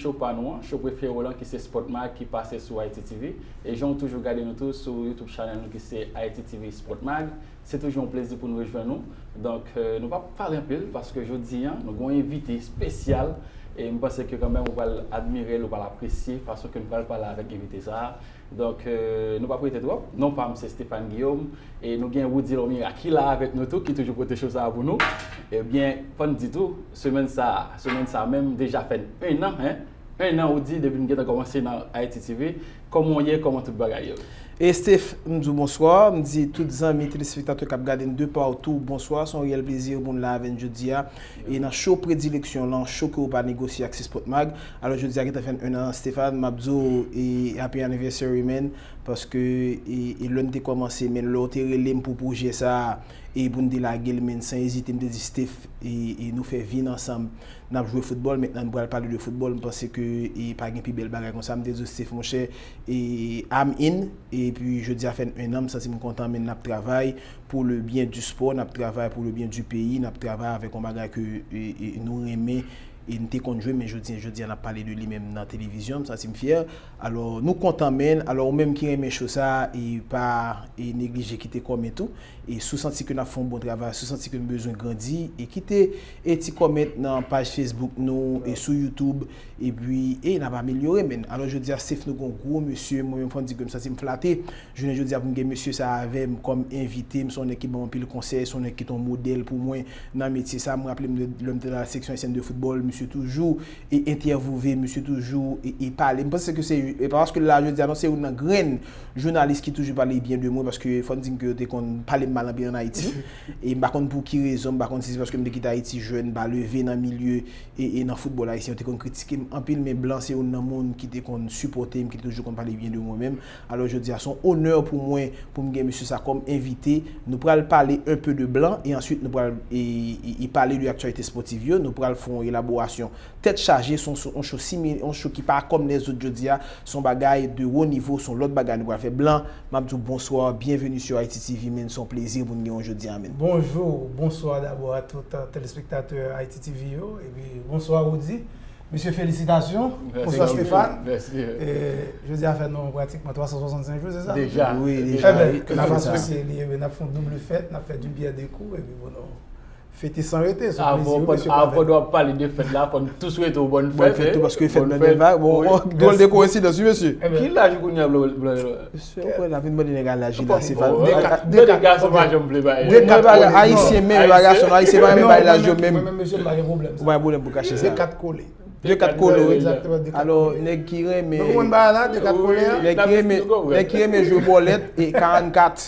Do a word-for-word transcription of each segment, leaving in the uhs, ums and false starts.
show pa nou an, show prefere w lan ki se Sport Mag ki pase sou Haiti T V. E jan w toujou gade nou tou sou YouTube channel nou ki se Haiti T V Sport Mag, se toujou yon plezi pou nou rejwenn nou. Donk, euh, nou p ap pale anpil paske jodi a, nou gen yon envite espesyal e m panse ke kanmenm ou pral admire l, ou pral apresye fason ke nou pral pale avèk envite sa a. Donk, euh, nou p ap rete twòp. Non pa m se Stéphane Guillaume. E nou gen Roudy Lomira ki la avèk nou tou, ki toujou pote show sa a pou nou. Ebyen, fò n di tou, semèn sa a, semèn sa a menm deja fè n en an, en. En an, Roudy, depi n gentan kòmanse nan Haiti T V. Kòman w ye? Kòman tout bagay yo? E Steph, m di w bonswa, m di tout zanmi telespektatè k ap gade n de patou, bonswa, se yon reyèl plezi pou n la avè n jodi a. E nan show predileksyon lan, show ke w pa negosye ak se Sport Mag. Alò, jodi a gentan fè n en an, Stéphane, m ap di w, e happy anniversary, man, paske e, e lè n te kòmanse, men lè w te rele m pou pwojè sa a, e pou n te lage l, men san ezite, m te di Steph, e, e nou fè vi n ansanm, n ap jwe foutbòl, mentnan n pral pale de foutbòl, m panse ke e pa gen pi bèl bagay konsa, m te di w Steph, monchè, e I'm in, epi jodi a fè n en an, m santi m kontan, men n ap travay pour le bien du sport, n ap travay pour le bien du pays, n ap travay avèk yon bagay ke e, e, nou renmen, e n te konn jwe, men jodi, jodi a n ap pale de li menm nan televizyon, m santi m fyè. Alò, nou kontan, men, alò, ou menm ki renmen show sa a, e pa e neglije kite kòmantè tou. E si w santi ke n ap fè yon bon travay, si w santi ke n bezwen grandi, e kite e ti kòmantè nan paj Facebook nou, e sou YouTube, epi, e n ap amelyore, men. Alò, jodi a, Steph, nou gen yon gwo mesye, mwen menm, fò m di ke m santi m flate. Jounen jodi a, pou m gen mesye sa a avè m kòm envite, m se yon nèg ki ban m anpil konsèy, se yon nèg ki te yon modèl pou mwen nan metye sa a. M raple m de, lè m te nan la section haïtienne de football, misye toujou e entèvyouve, misye toujou e, e pale. M panse ke se, e pa paske l la jodi a, non, se youn nan grenn jounalis ki toujou pale byen de mwen, paske fò n di m ke yo te konn pale m mal anpil ann Ayiti. E m pa konn pou ki rezon, m pa konn si se paske m te kite Ayiti jèn, m pa leve nan milye e, e nan foutbòl ayisyen, yo te konn kritike m anpil, men Blan se youn nan moun ki te konn sipòte m, ki te toujou konn pale byen de mwen menm. Alò, jodi a, se yon onè pou mwen, pou m gen mesye sa kòm envite. Nou pral pale un peu de Blan, e answit nou pral e, e, e pale de aktyalite spòtiv yo. Nou pral fè yon elaborasyon tèt chaje, se yon, se yon show simi-, yon show ki pa kòm lèzòt jodi a, se yon bagay de wo nivo, se yon lòt bagay nou pral fè. Blan, m ap di w bonswa, bienvenue sur Haïti T V, men se yon plezi pou n gen w jodi a, men. Bonjou, bonswa dabò a tout, euh, telespektatè Haïti T V yo, epi bonswa Roudy. Mesye, felisitasyon. Bonswa Stéphane. Mèsi. E, jodi a fè nou pratikman twa san swasannsenk jou, se sa? Deja. Wi, deja. Ebyen, n ap asosye li, ebyen, n ap fè yon double fèt, n ap fè du bien deux coups, epi bon, nou fete san rete, se yon plezi, wi, mesye. Avan nou ap pale de fèt la, fò n tou swete w bòn fèt, tou, paske fèt nan Dèlva, bon, dwòl de koyensidans, wi, mesye. Ki laj ou kounye a, Blan? Mesye, ou kwè la vin mande nèg a laj li la, se pa de kat, de kat, gason pa janm vle bay. De kat kole. Ayisyen menm, pa gason, ayisyen pa renmen bay laj yo menm. Mwen menm, mesye, m pa gen pwoblèm sa. Ou pa gen pwoblèm pou kache sa. De kat kole. De kat kole, wi. Egzakteman, de kat kole. Alò, nèg ki renmen, nou konprann bagay la, de kat kole a? Nèg ki renmen, nèg ki renmen jwe bòlèt, e karannkat.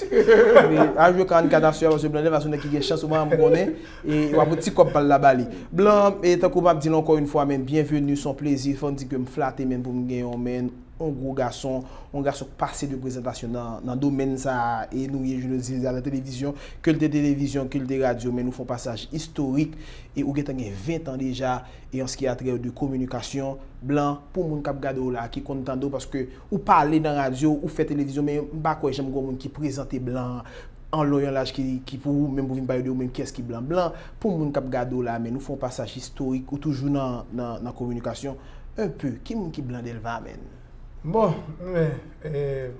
A jwe karannkat aswè a, paske Blan Dèlva se yon nèg ki gen chans, ou pa janm konnen. E w ap yon ti kòb pa l la ba li. Blan, e tankou m ap di l ankò yon fwa, men, bienvenue, se yon plezi, fò n di ke m flate, men, pou m gen yon, men, yon gwo gason, yon gason k pase de prezantasyon nan, nan domèn sa a, e nou ye jodi a nan televizyon, ke l te televizyon, ke l te radyo, men nou fè yon pasaj istorik, e ou gentan gen ven tan deja, e an ce qui a trait de kominikasyon, Blan, pou moun k ap gade w la, ki konn tande w, paske ou pale nan radyo, ou fè televizyon, men m pa kwè janm gen yon moun ki prezante Blan an lon yon laj ki, ki pou ou, menm pou vin pale de ou menm, kiyès ki Blan. Blan, pou moun k ap gade w la, men nou fè yon pasaj istorik, ou toujou nan, nan, nan kominikasyon. Un peu, ki moun ki Blan Dèlva, men? Bon, men, e,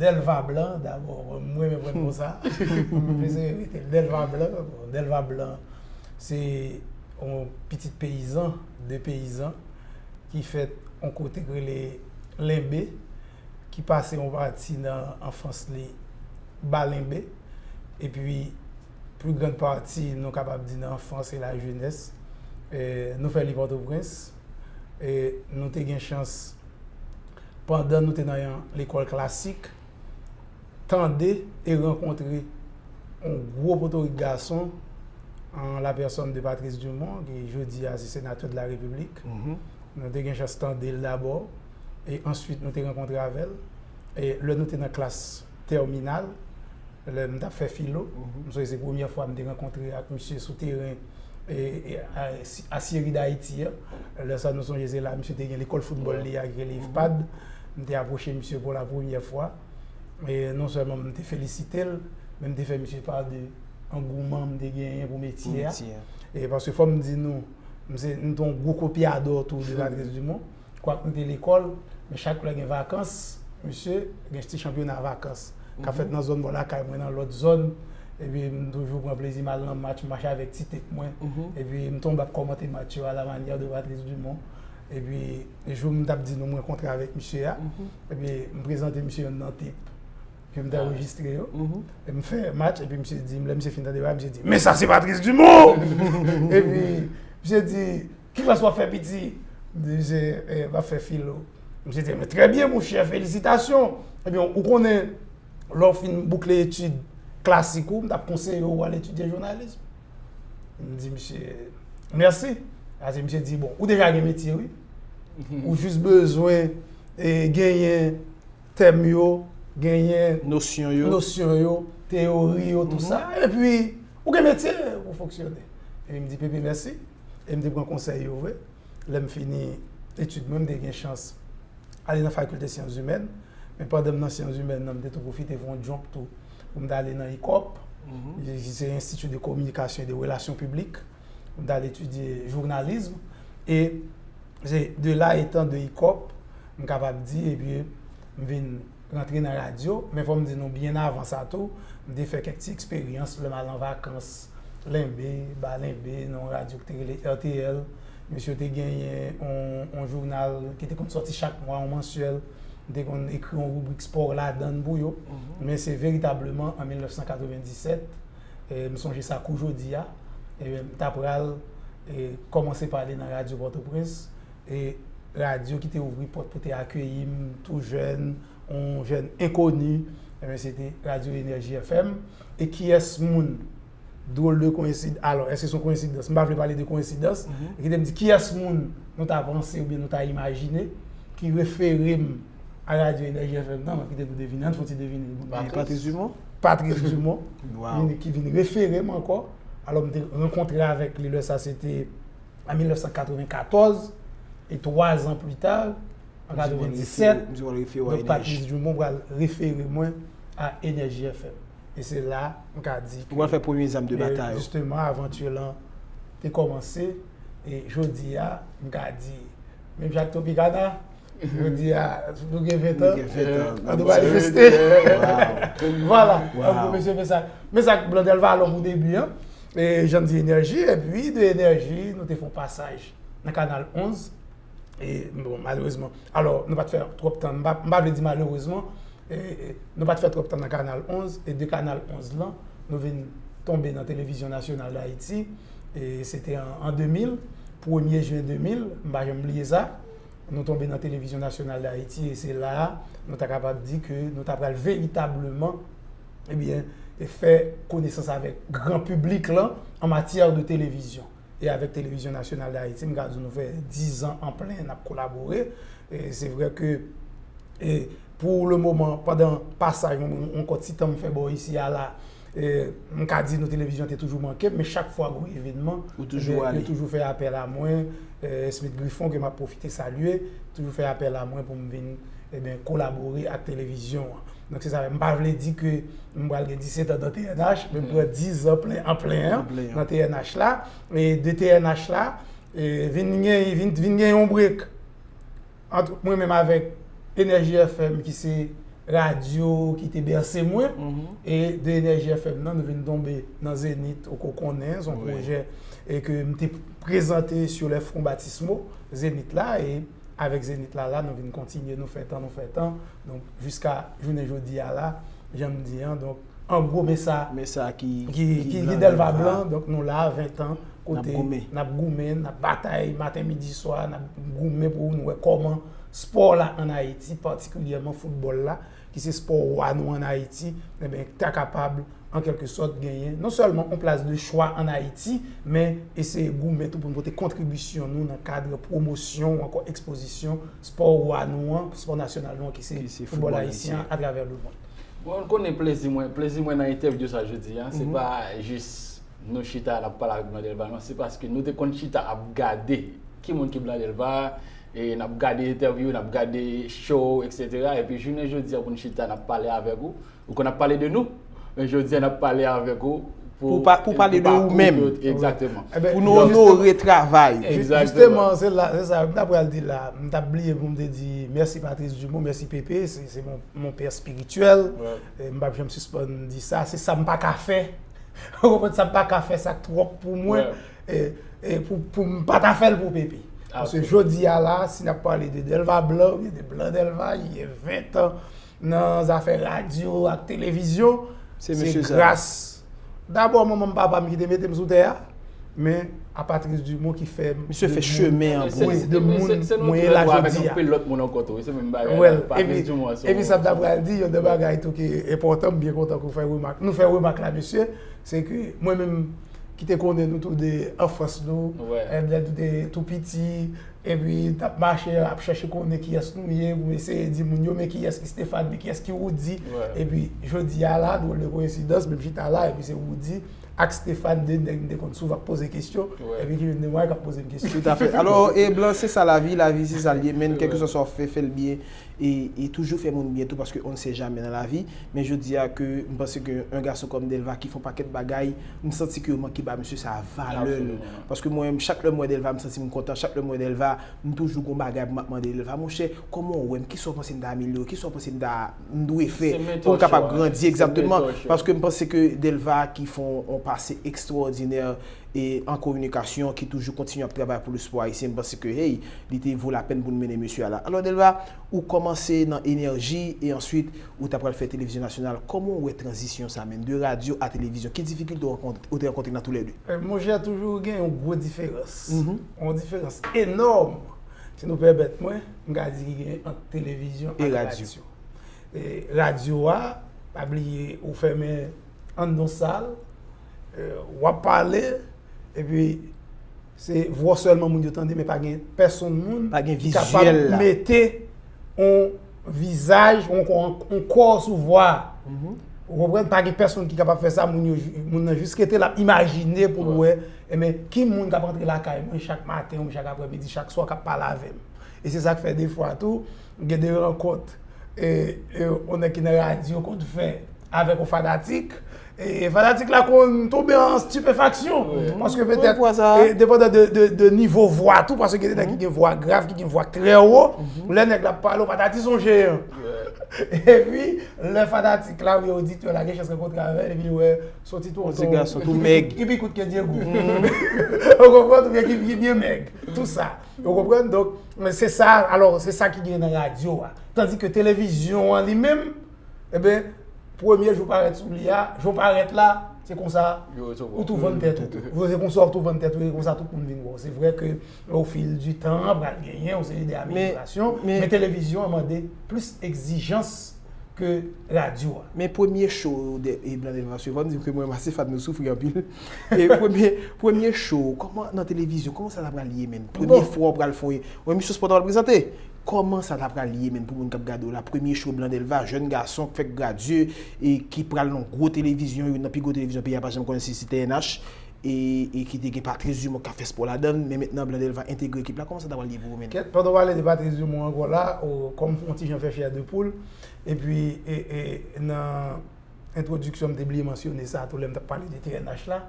Dèlva Blan, dabò, mwen renmen pran non sa. M prefere rete Dèlva Blan. Bon, Dèlva Blan, se yon pitit peyizan, de peyizan, ki fèt yon kote k rele Lenbe, ki pase yon pati nan anfans li ba Lenbe, epi pli grann pati, nou kapab di nan anfans e lajenès, e, nou fè li Pòtoprens, e, nou te gen chans, pandan nou te nan yon lekòl klasik, tande e rankontre yon gwo potorik gason, an la personne de Patrice Dumont, ki jodi a se senatè de la République. Nou te gen chans tande l dabò, e answit nou te rankontre avè l. E lè nou te nan klas tèminal, lè m t ap fè filo, m sonje se premyè fwa m te rankontre ak misye sou teren, e, e, a, si, a Syrie d'Haïti a. Lè sa nou sonje se la misye te gen lekòl foutbòl li a ki rele IFPAD. M te apwoche misye pou la premyè fwa. E non sèlman m te felisite l, men m te fè misye pa de angouman m te genyen pou metye a. Pou metye a. E paske fò m di nou, M se, m te yon gwo kopyadò tou de Patrice Dumont. Kwak m te lekòl, men chak lè gen vakans, misye, gen ti chanpyona vakans k ap fèt nan zòn bò lakay mwen, nan lòt zòn. Epi m toujou pran plezi m al nan match, m mache avèk ti tep mwen. Epi m tonbe ap kòmante match yo à la manière de Patrice Dumont. Epi jou m t ap di nou m rankontre avèk misye a, epi m prezante misye yonn nan tep ke m te anrejistre yo. E m fè match, epi misye di, lè misye fin tande bagay, misye di, "Men sa se Patrice Dumont!" Epi misye di, "Ki klas w ap fè, piti?" M di, "Misye, eh, m ap fè filo." Misye di, "Men trè byen, monchè, felisitasyon." Ebyen, ou konnen, lè w fin boukle etid klasik ou, m t ap konseye w al etidye jounalis. M di, "Misye, mèsi." Paske misye di, "Bon, ou deja gen metye, wi. Ou jis bezwen, eh, genyen tèm yo, genyen nosyon yo, nosyon yo, teyori yo, tou sa. Epi, ou gen metye pou fonksyone." Epi m di, "Pepe, mèsi." E m te pran konsèy yo vre. Lè m fini etid mwen, m te gen chans ale nan fakilte syans imèn. Men pandan m nan syans imèn nan, m te tou pwofite fè yon jump tou pou m t ale nan ICOP, ki se Institut de Communication et de Relations Publiques, pou m t al etidye jounalism. E se de la etan de ICOP, m kapab di, epi m vin rantre nan radyo. Men fò m di nou, byen avan sa tou, m te fè kèk ti eksperyans lè m al an vakans, Lenbe, ba Lenbe, nan yon radyo ki te rele R T L. Mesye yo te genyen yon, yon jounal ki te konn sòti chak mwa, yon mansyèl. M te konn ekri yon ribrik spò ladann pou yo. Men se veritableman an mil nèf san katrevenndisèt, e m sonje sa kou jodi a, e m ta pral, e, kòmanse pale nan radyo Pòtoprens, e radyo ki te ouvri pòt pou te akeyi m tou jèn, yon jèn enkoni, e se te Radyo Enèji F M. E kiyès moun, dwòl de koyensid-, alò, èske se yon koyensidans? M pa vle pale de koyensidans. E ki te m di, "Kiyès moun nou ta panse oubyen nou ta imajine ki refere m a Radyo Enèji F M nan?" Mwen kite nou devine, ann fè yon ti devine. Patrice Dumont. Patrice Dumont, ki vin refere m ankò. Alò, m te rankontre avèk li lè sa, se te an mil nèf san katrevenkatòz, e twa zan pli ta, an katrevenndisèt, donk Patrice Dumont pral refere mwen a Enèji F M. E se la, m ka di ke, ou pral fè premye zam de batay ou. Jisteman, avanti lan te kòmanse, e jodi a, m ka di, menm jan ak Tropicana, jodi a, nou gen ven tan, nou gen ven tan, an nou manifeste. Vwala, donk, mesye, men sa, men sa, Blandel Valon pou debi an, e jan di Enèji, epi de Enèji, nou te fè yon pasaj nan Kanal onz, e, bon, malerezman, alò, nou pa t fè twòp tan, m pa, m pa vle di malerezman, e, e, nou pa t fè twòp tan nan Kanal onz, e de Kanal onz lan, nou vin tonbe nan Televizyon Nasyonal d Ayiti, e se te an, an de mil, premye jen de mil, m pa janm bliye sa, nou tonbe nan Televizyon Nasyonal d Ayiti, e se la a, nou ta kapab di ke nou ta pral veritableman, ebyen, e fè konesans avèk gran piblik lan an matyè de televizyon. E avèk Televizyon Nasyonal d Ayiti, m ka di nou fè diz an an plen n ap kolabore. E se vre ke, e, pou le moman, pandan pasaj mwen, yon kòt ti tan m fè bò isi a la, e, m ka di nou televizyon te toujou manke m, men chak fwa gen yon evènman, yo toujou fè apèl a mwen, e, Smith Griffon, ke m ap pwofite salye, toujou fè apèl a mwen pou m vin, ebyen, kolabore ak televizyon an. Donk, se sa, m pa vle di ke m pral gen disèt an nan T N H, men m pran diz an plen, an plen an, nan T N H la. E de T N H la, e vin gen, vin, vin gen yon break ant mwen menm avèk Enèji F M, ki se radyo ki te bèse mwen, e de Enèji F M nan, nou vin tonbe nan Zenith, ou ko konnen, se yon pwojè, e ke m te prezante sur les fronts baptismaux Zenith la, e avèk Zenith la, la, nou vin kontinye, nou fè tan, nou fè tan. Donk, jiska jounen jodi a la, jan m di an, donk, an gwo, men sa, men sa ki, ki, ki, ki Delva Blanc, donk, nou la, ven tan, kote n ap goumen, n ap batay, maten, midi, swa, n ap goumen pou nou wè kòman spò la ann Ayiti, patikilyèman foutbòl la, ki se spò wa nou ann Ayiti, ebyen, ta kapab, an kèlke sòt, genyen non sèlman yon plas de chwa ann Ayiti, men eseye goumen tou pou n pote kontribisyon nou nan kad pwomosyon ou ankò ekspozisyon spò wa nou an, spò nasyonal nou an, ki se foutbòl ayisyen an atravè lemonn. Bon, nou konnen plezi mwen, plezi mwen nan entèvyou sa jodi a, se pa jis nou chita, n ap pale avèk Blandelva, non, se paske nou te konn chita ap gade ki moun ki Blandelva, e n ap gade entèvyou, n ap gade show, et cetera. Epi jounen jodi a pou n chita, n ap pale avèk ou, ou konn ap pale de nou, men jodi a n ap pale avèk ou, Pou pa- pou pale de ou menm. Egzakteman. Pou nou onore travay. Jisteman, se la, se sa, m ta pral di la. M t ap bliye pou m te di mèsi Patrice Dumont, mèsi Pepe, se se mon, mon pè espirityèl. M p ap janm sispann di sa. Se sa m pa ka fè. Ou konprann, sa m pa ka fè, sa k twòp pou mwen. E, e pou, pou m pa ta fè l pou Pepe. Paske jodi a la, si n ap pale de Delva Blanc, oubyen de Blanc Delva, li gen ven tan nan zafè radyo ak televizyon, se gras dabò manman m, papa m ki te mete m sou tè a, men a Patrice Dumont ki fè m Misye fè chemen an pou de moun mwen ye la jodi a. Well, epi, epi sa m ta pral di, yon de bagay tou ki enpòtan, m byen kontan ke w fè remak. Nou fè remak la, mesye, se ke mwen menm ki te konnen nou tou de anfans nou, lè nou te tou piti, epi n t ap mache, ap chèche konnen kiyès nou ye, pou eseye di moun yo, men kiyès ki Stéphane, men kiyès ki Roody. Epi, jodi a la, dwòl de koyensidans, menm chita la, epi se Roody ak Stéphane, de nèg m te konn souvan ap poze kesyon, epi ki vin de mwen k ap poze m kesyon. Toutafè. Alò, e Blan, se sa lavi, lavi se sa l ye, men kèlkeswa sa w fè, fè l byen, e, e toujou fè moun byen tou, paske on ne sait jamais nan lavi. Men jodi a ke m panse ke yon gason kòm Delva ki fè yon pakèt bagay, m santi ke yo manke ba mesye sa valè l. Paske mwen menm, chak lè m wè Delva, m santi m kontan. Chak lè m wè Delva, m toujou gon bagay pou m ap mande Delva, monchè, kòman w wè m, kisa w panse m ta amelyore, kisa w panse m ta, m dwe fè pou m kapab grandi egzakteman. Paske m panse ke Delva ki fè yon pase ekstwòdinè e an kominikasyon, ki toujou kontinye ap travay pou lespò ayisyen, m panse ke, hey, li te vo lapèn pou n mennen mesye a la. Alò, Delva, ou kòmanse nan Enèji e answit ou ta pral fè Televizyon Nasyonal. Kòman w wè tranzisyon sa menm, de radyo a televizyon? Ki difikilte w rankont- ou te rankontre nan toulède? Monchè, toujou gen yon gwo diferans. Yon diferans enòm, si nou pèmèt mwen, m ka di ki gen ant televizyon ak radyo. E radyo a, pa bliye, ou fèmen anndan sal, w ap pale, epi se vwa w sèlman moun yo tande, men pa gen pèsonn moun ki kapab mete yon vizaj, yon kò sou vwa a. Ou konprann? Pa gen pèsonn ki kapab fè sa, moun yo, moun nan jis rete l ap imajine pou l wè, enben, ki moun k ap antre lakay mwen chak maten ou chak aprèmidi, chak swa k ap pale avè m. E se sa k fè defwa tou, gen de rankont, e, e, yon nèg ki nan radyo konn fè avèk yon fanatik, e fanatik la konn tonbe an stipefaksyon. Paske petèt, e, depandan de, de, de nivo vwa tou, paske gen de nèg ki gen vwa grav, ki gen vwa trè wo, lè nèg la ap pale, ou pa ta di se yon jeyan. Epi, lè fanatik la, oubyen oditè la, gen chans rankontre avè l, epi li wè se yon ti tonton. Yon ti gason tou mèg. Ki pi kout ke Dyegou. Ou konprann? Oubyen ki, ki byen mèg. Tou sa. Ou konprann? Donk, se sa, alò, se sa ki gen nan radyo a. Tandi ke televizyon an li menm, enben, premye jou parèt sou li a, jou parèt la, se konsa ou tou vann tèt ou. Se konsa ou tou vann tèt ou, e konsa tout moun vin wè w. Se vrè ke o fil di tan, pral genyen yon seri de amelyorasyon, men televizyon an mande plis egzijans ke radyo a. Men premye show de e Blan Delva, paske fò m di ke mwen, Masifat, nou soufri anpil. E premye, premye show, kòman nan televizyon, kòman sa ta pral ye, menm? Premye fwa w pral fè yon emisyon spò w ta pral prezante. Kòman sa ta pral ye, menm, pou moun k ap gade w la? Premye show Blan Delva, jèn gason k fèk gradye e ki pral nan gwo televizyon, youn nan pi gwo televizyon peyi a pa janm konnen, se T N H, e, e ki te gen Patrice Dumont k ap fè spò ladan l, men mentnan Blan Delva entegre ekip la. Kòman sa ta pral ye pou ou, menm? Kèt, pandan w pale de Patrice Dumont ankò la, kòm yon ti jan fè chè de poul, epi, e, e, nan entwodiksyon, m te bliye mansyone sa tou lè m t ap pale de T N H la.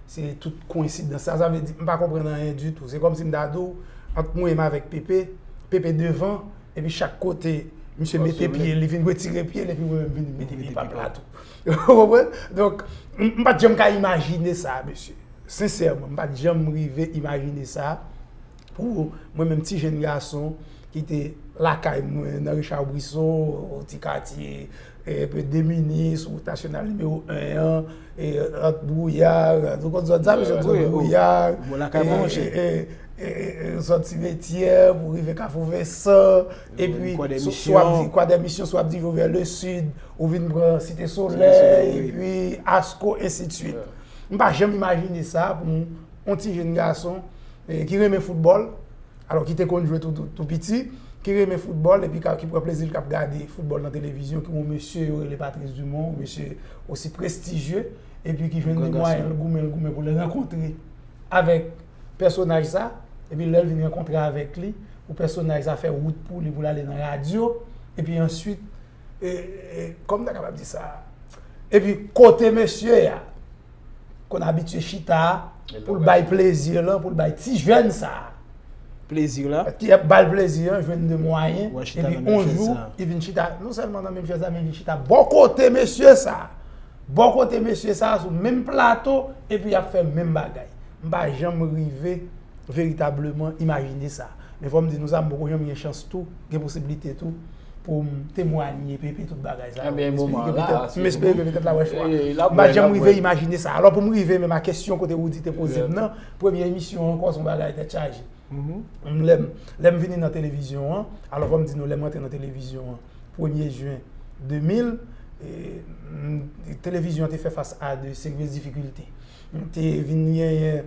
Se tout koyensidans sa. Sa vle di, m pa konprann anyen ditou. Se kòmsi m ta di w, ant mwen menm avèk Pepe, Pepe devan, epi chak kote, misye mete pye l, li vin retire pye l, epi mwen menm vin mete pye pa m la tou. Ou konprann? Donk, m, m pa t janm ka imajine sa, mesye. Sensèman, m pa t janm rive imajine sa. Pou mwen menm, ti jenn gason ki te lakay mwen nan Richard Brisson, yon ti katye, e, pe deminis, wout nasyonal nimewo en an, e, ant Bwouyar, ou konn zòn sa, mesye, zòn Bwouyar, e, e, e, e, zòn Simetyè, pou rive Kafou Vensan, epi swa, swa w ap di Kwa dè Misyon, swa w ap di Jouvè Lesid, ou vin pran Site Solèy, epi Asko, ensi de swit. M pa janm imajine sa pou yon ti jenn gason, e, ki renmen foutbòl, alò ki te konn jwe tou, tou, tou piti, ki renmen foutbòl epi ka, ki pran plezi l k ap gade foutbòl nan televizyon, ki yon mesye yo rele Patrice Dumont, yon mesye osi prestijye, epi ki jwenn li mwayen l goumen, l goumen pou l rankontre avèk pèsonaj sa, epi lè l vin rankontre avèk li, pou pèsonaj sa fè wout pou li, pou l ale nan radyo, epi answit, e, e, kòman m ta kapab di sa? Epi kote mesye a, konn abitye chita pou l bay plezi lan, pou l bay ti jèn sa a. Plezi la. Ki ap ba l plezi an, jwenn de mwayen, epi yon jou, li vin chita, non sèlman nan menm chèz la, men vin chita bò kote mesye sa a. Bò kote mesye sa a, sou menm plato, epi y ap fè menm bagay. M pa janm rive veritableman imajine sa. Men fò m di nou sa, m poko janm gen chans tou, gen posiblite tou, pou m temwanye Pepe tout bagay sa yo. M espere ke petèt, m espere ke petèt l ap wè chwa. M pa janm rive imajine sa. Alò, pou m rive menm a kesyon kote Roody te poze m nan, premye emisyon ankò se yon bagay tèt chaje. M, lè m, lè m vini nan televizyon an, alò, fò m di nou, lè m antre nan televizyon an, premye jen de mil, e, m, televizyon an te fè fas a de serye difikilte. M te vin genyen,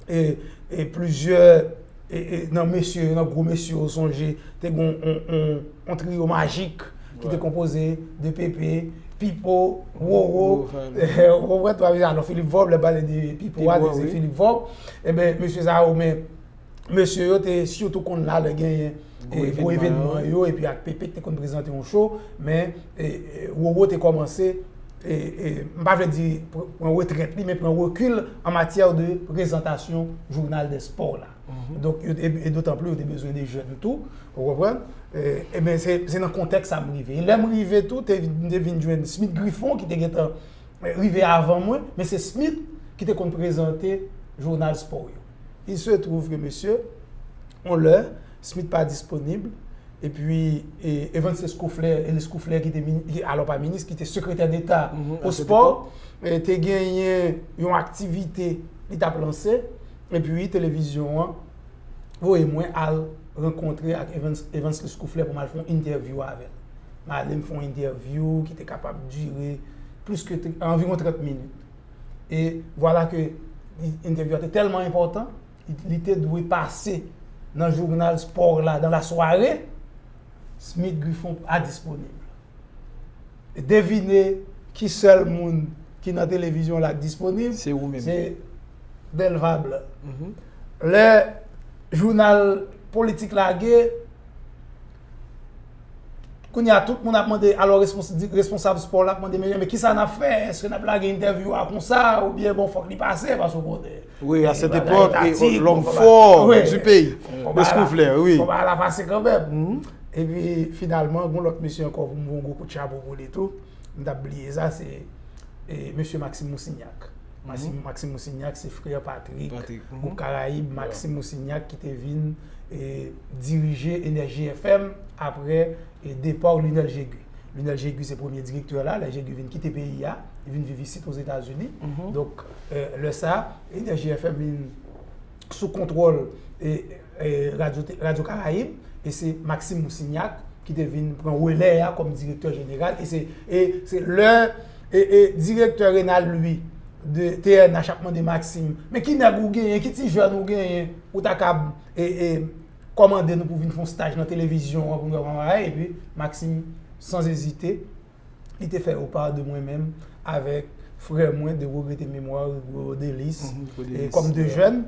e, e, plizyè, e, e, nan mesye, nan gwo mesye, ou sonje, te gen yon, yon, yon, yon triyo majik ki te konpoze de Pepe, Pipo, Roro, ou konprann, twa mesye, alò, Philippe Vauve, lè m pale de Pipo a, se Philippe Vauve. Enben, mesye sa yo, men, mesye yo te sitou konn la lè genyen gwo evenman yo, epi ak Pepe ki te konn prezante yon show, men, e, e, Roro te kòmanse, e, e, m pa vle di pr-, pran retrèt li, men pran rekil an matyè de prezantasyon jounal de spò la. Donk, yo, e, e dotan pli, yo te bezwen de jèn tou, ou konprann? E, ebyen, se, se nan kontèks sa m rive. E lè m rive tou, te, m te vin jwenn Smith Griffon, ki te gentan rive avan mwen, men se Smith ki te konn prezante jounal spò yo. Il se trouve que, mesye, yon lè, Smith pa disponib, epi, e, Evans Lescouflair, e Lescouflair ki te mini-, ki, alò pa minis, ki te sekretè deta o spò, e, te genyen yon aktivite li t ap lanse, epi televizyon an voye mwen al rankontre ak Evans, Evans Lescouflair pou m al fè yon entèvyou avè l. M ale, m fè yon entèvyou ki te kapab dire plis ke tr-, anviwon trant minit. E vwala ke entèvyou a te tèlman enpòtan, li, li te dwe pase nan jounal spò la, dans la soirée, Smith Griffon pa disponib. E devine ki sèl moun ki nan televizyon la k disponib, se ou menm. Se Delva Blanc. Lè jounal politik lage, kounye a, tout moun ap mande, alò respons-, di-, responsab spò la ap mande, men, men kisa n ap fè? Èske n ap lage entèvyou a konsa? Oubyen, bon, fòk li pase, paske w konnen. Wi, a sèt epòk, e, lòm fò di peyi. Lescouflair, wi. Konba la pase kanmenm. Epi, finalman, gon lòt mesye ankò pou m voye yon gwo kout chapo pou li tou. M t ap bliye sa, se, e, mesye Maxime Moussignac. Maxime, Maxime Moussignac, se frè Patrick, Gwoup Karayib, Maxime Moussignac ki te vin, e, dirije Energy F M apre, e, depa Lunel Jégu. Lunel Jégu se premye direktè la, lè Jégu vin kite peyi a, li vin viv isit Ozetazini. Donk, e, lè sa, Energy F M vin sou kontwòl, e, e, Radyo, Radyo Karayib, e se Maxime Moussignac ki te vin pran relè a kòm direktè jeneral, e se, e se lè, e, e, direktè Renald Louis de T N H ap mande Maxime, men ki nèg ou genyen, ki ti jèn ou genyen, ou ta kab, e, e, kòmande nou pou vin fè yon staj nan televizyon an, pou nou wè kòman bagay, epi Maxime, san ezite, li te fè yo pa de mwen menm avèk frè mwen de regrete memwa, Rodélis, e kòm de jèn,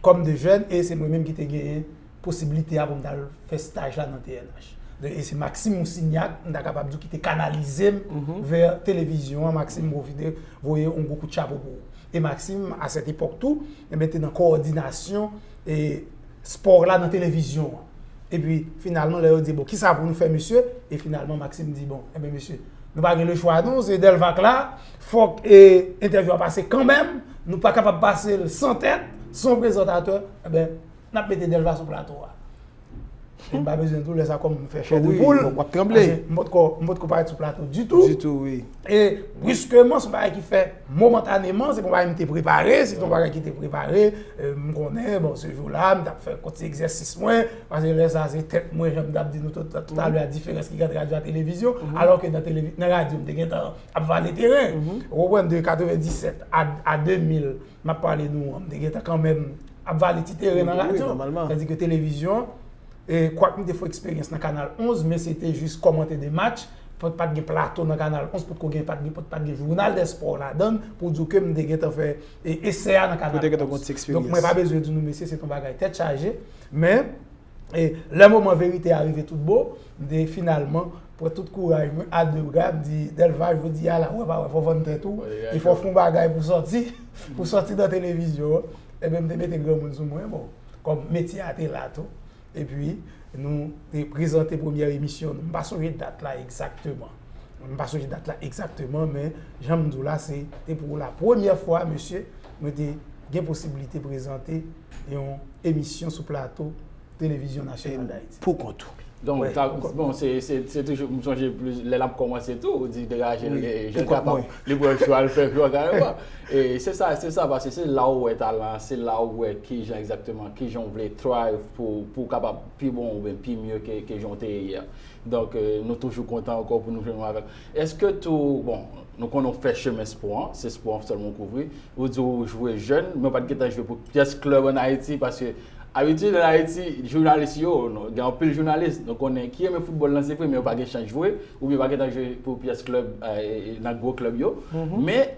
kòm de jèn, e se mwen menm ki te genyen posiblite a pou m t al fè staj la nan T N H. E se Maxime Moussignac, m ta kapab di w, ki te kanalize m vè televizyon an. Maxime, m pwofite voye yon gwo kout chapo pou ou. E Maxime, a sèt epòk tou, enben, te nan kowòdinasyon, e, spò la nan televizyon an. Epi, finalman, lè yo di, bon, kisa pou nou fè, mesye? E finalman, Maxime di, bon, enben, mesye, nou pa gen lechwa, non, se Delva k la, fòk, e, entèvyou a pase kanmenm, nou pa kapab pase l san tèt, san prezantatè, enben, n ap mete Delva sou plato a. E m pa bezwen di w, lè sa kò m fè chè de poul, w ap tranble. Paske m potko, m potko parèt sou plato ditou. Ditou, wi. E briskeman, se yon bagay ki fè momantaneman, se pa yon bagay m te prepare, se yon bagay ki te prepare, e, m konnen, bon, se jou la, m t ap fè kont ti egzèsis mwen, paske lè sa, se tèt mwen, jan m t ap di nou tout, toutalè a, diferans ki gen ant radyo a televizyon, alò ke nan televi-, nan radyo, m te gentan ap vale teren. Ou konprann, de katrevenndisèt a, a de mil, m ap pale nou an, m te gentan kanmenm ap vale ti teren nan radyo. Tandike televizyon, e, kwak m te fè eksperyans nan Kanal onz, men se te jis kòmante de match, pa, pa t gen plato nan Kanal onz, potko gen, pa t gen, pa t gen jounal dè spò ladan l, pou di w ke m te gentan fè, e, esè a nan Kanal onz. Donk, mwen pa bezwen di nou, mesye, se t yon bagay tèt chaje, men, e lè moman verite a rive tout bon, m te finalman pran tout kouraj mwen a de bra, m di, Delva, jodi a la, wè pa wè, fò w vann tèt ou, e fò w fè yon bagay pou sòti, pou sòti nan televizyon an. Ebyen, m te mete granmoun sou mwen, bon, kòm metye a te la tou. Epi, nou te prezante premyè emisyon nou. M pa sonje dat la egzakteman. M pa sonje dat la egzakteman, men jan m di w la, se te pou la premyè fwa, mesye, mwen te gen posiblite prezante yon emisyon sou plato Televizyon Nasyonal Dayiti. Pou kont ou. Donk, bon, se, se, se toujou, m sonje plis, lè n ap kòmanse tou, ou di degaje l, e, jan kapab, li pran cho a, l fè cho a kareman. E se sa, se sa, paske se la ou wè talan, se la ou wè kijan egzakteman, kijan w vle thrive pou, pou w kapab pi bon oubyen pi mye ke, ke jan w te ye a. Donk, e, nou toujou kontan ankò pou nou jwenn avèk. Èske tou, bon, nou konnen w fè chemen spò an, se spò an sèlman w kouvri. Ou di w jwe jèn, men w pa t gentan jwe pou pyès klèb ann Ayiti, paske abitid ann Ayiti, jounalis yo, gen anpil jounalis, nou konnen ki renmen foutbòl lan, se vre, men yo pa gen chans jwe, oubyen yo pa gentan jwe pou pyès klèb, e, nan gwo klèb yo. Men,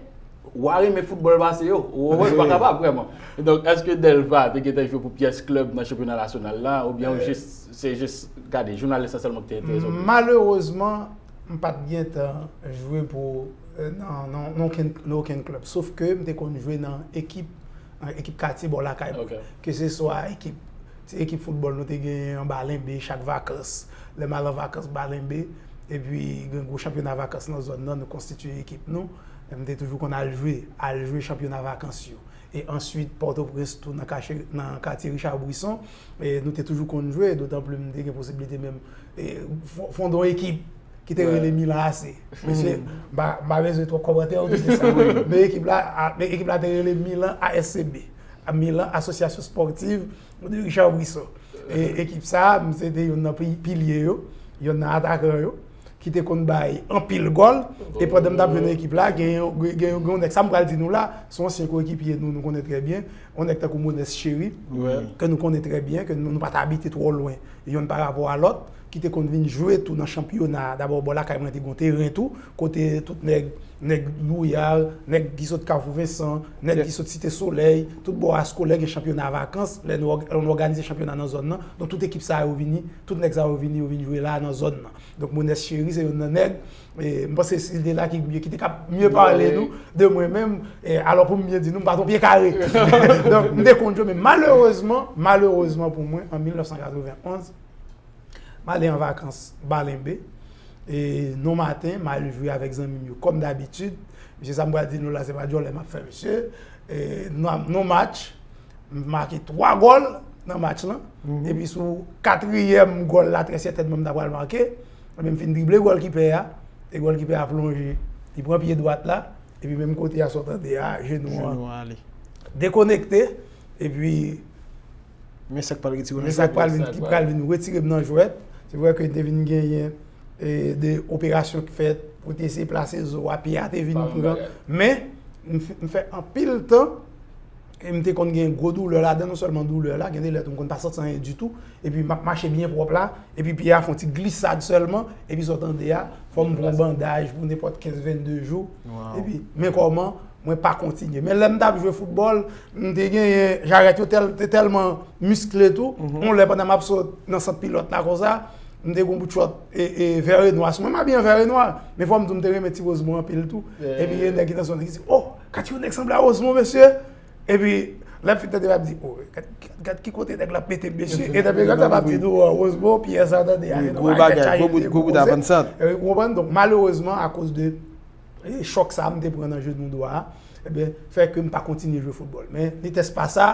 w a renmen foutbòl pase yo, ou wè, ou pa kapab vrèman. Donk, èske Delva te gentan jwe pou pyès klèb nan chanpyona nasyonal la, oubyen w jis, se jis, gade, jounalis lan sèlman ki te enterese w? Malerezman, m pa t gentan jwe pou, e, nan, nan, nan okenn, nan okenn klèb. Sof ke m te konn jwe nan ekip, nan ekip katye bò lakay mwen. Keseswa ekip, ti ekip foutbòl nou te genyen anba Lenbe chak vakans. Lè m al an vakans ba Lenbe, epi gen gwo chanpyona vakans nan zòn nan, nou konstitye ekip nou. M te toujou konn al jwe, al jwe chanpyona vakans yo. E answit, Pòtoprens tou nan katye, nan katye Richard Brisson, e nou te toujou konn jwe, dotanpli m te gen posiblite menm, e, fon-, fonde yon ekip ki te rele Milan A C. Mesye, m pa, m pa bezwen twòp kòmantè, ou di se sa. Men ekip la, a, men ekip la te rele Milan A S C B. A, Milan Association Sportive de Richard Brisson. E ekip sa a, m se te youn nan pi-, pilye yo, youn nan atakan yo, ki te konn bay anpil gòl. E pandan m t ap jwe nan ekip la, gen yon, gen yon, gen yon nèg, sa m pral di nou la, se yon ansyen koekipye nou, nou konnen trè byen, yon nèg tankou Mones Chéry, ke nou konnen trè byen, ke nou, nou pa t abite twò lwen yonn parapò a lòt, ki te konn vin jwe tou nan chanpyona a. Dabò, bò lakay mwen te gen yon teren tou, kote tout nèg, nèg Louyal, nèg ki sot Kafou Vensan, nèg ki sot Site Solèy, tout bò a Skolè gen chanpyona vakans, lè nou òg-, lè nou òganize chanpyona nan zòn nan. Donk, tout ekip sa yo vini, tout nèg sa yo vini, yo vin jwe la nan zòn nan. Donk, Mones Chéry se youn nan nèg, e, m panse se li te la ki, ki te ka mye pale nou de mwen menm, e, alò pou m byen di nou, m pa t yon pye kare. Donk, m te konn jwe, men malerezman, malerezman pou mwen, an mil nèf san katrevenn onz, m ale an vakans ba Lenbe. E, non maten, m al jwe avèk zanmi m yo, kòm dabitid. Mesye, sa m pral di nou la, se pa djòlè m ap fè, mesye. E, non, non match, m make twa gòl nan match lan. Epi sou katriyèm gòl la, trè sètènman, m ta pral make. Ebyen, m fin drible gòlkipè a. E gòlkipè a plonje. Li pran pye dwat la. Epi menm kote a, sa w tande a, jenou an dekonekte. Epi men sa k pral retire w nan jwèt. Men sa k pral vin, ki pral vin retire m nan jwèt. Se vre ke te vin genyen, e, de operasyon ki fèt pou te eseye plase zo a, pye a te vin pran. Men, m f-, m fè anpil tan, e m te konn gen gwo doulè ladan, non sèlman doulè la, gen de lè tou m konn pa santi anyen ditou, epi m ap mache byen pwòp la, epi pye a fè yon ti glisad sèlman, epi sa w tande a, fò m pran bandaj pou nenpòt kenz, vennde jou, epi, men kòman, mwen pa kontinye. Men lè m t ap jwe foutbòl, m te genyen jarèt yo tèl-, te tèlman miskle tou. Yon lè pandan m ap sot nan sant pilòt la konsa, m te gen yon bout chòt e, e vè e nwa sou mwen. M abiye an vè e nwa. Men fò m di w, m te renmen Ti Rosemond anpil tou. Epi gen nèg ki nan zòn nan ki di, "Oh, gad yon nèg sanble a Rosemond, mesye." Epi lè m fin tande, m ap di, "Oh, gad, gad, gad ki kote nèg la ap mete m, mesye." E nan peryòd sa, m ap di nou, "Oh, Rosemond, Pierre sa tande a." Gwo bagay, gwo bout, gwo bout avansant. Ou konprann? Donk, malerezman, akoz de e chòk sa a m te pran nan jenou dwa a, ebyen, fè ke m pa kontinye jwe foutbòl. Men, nitès pa sa,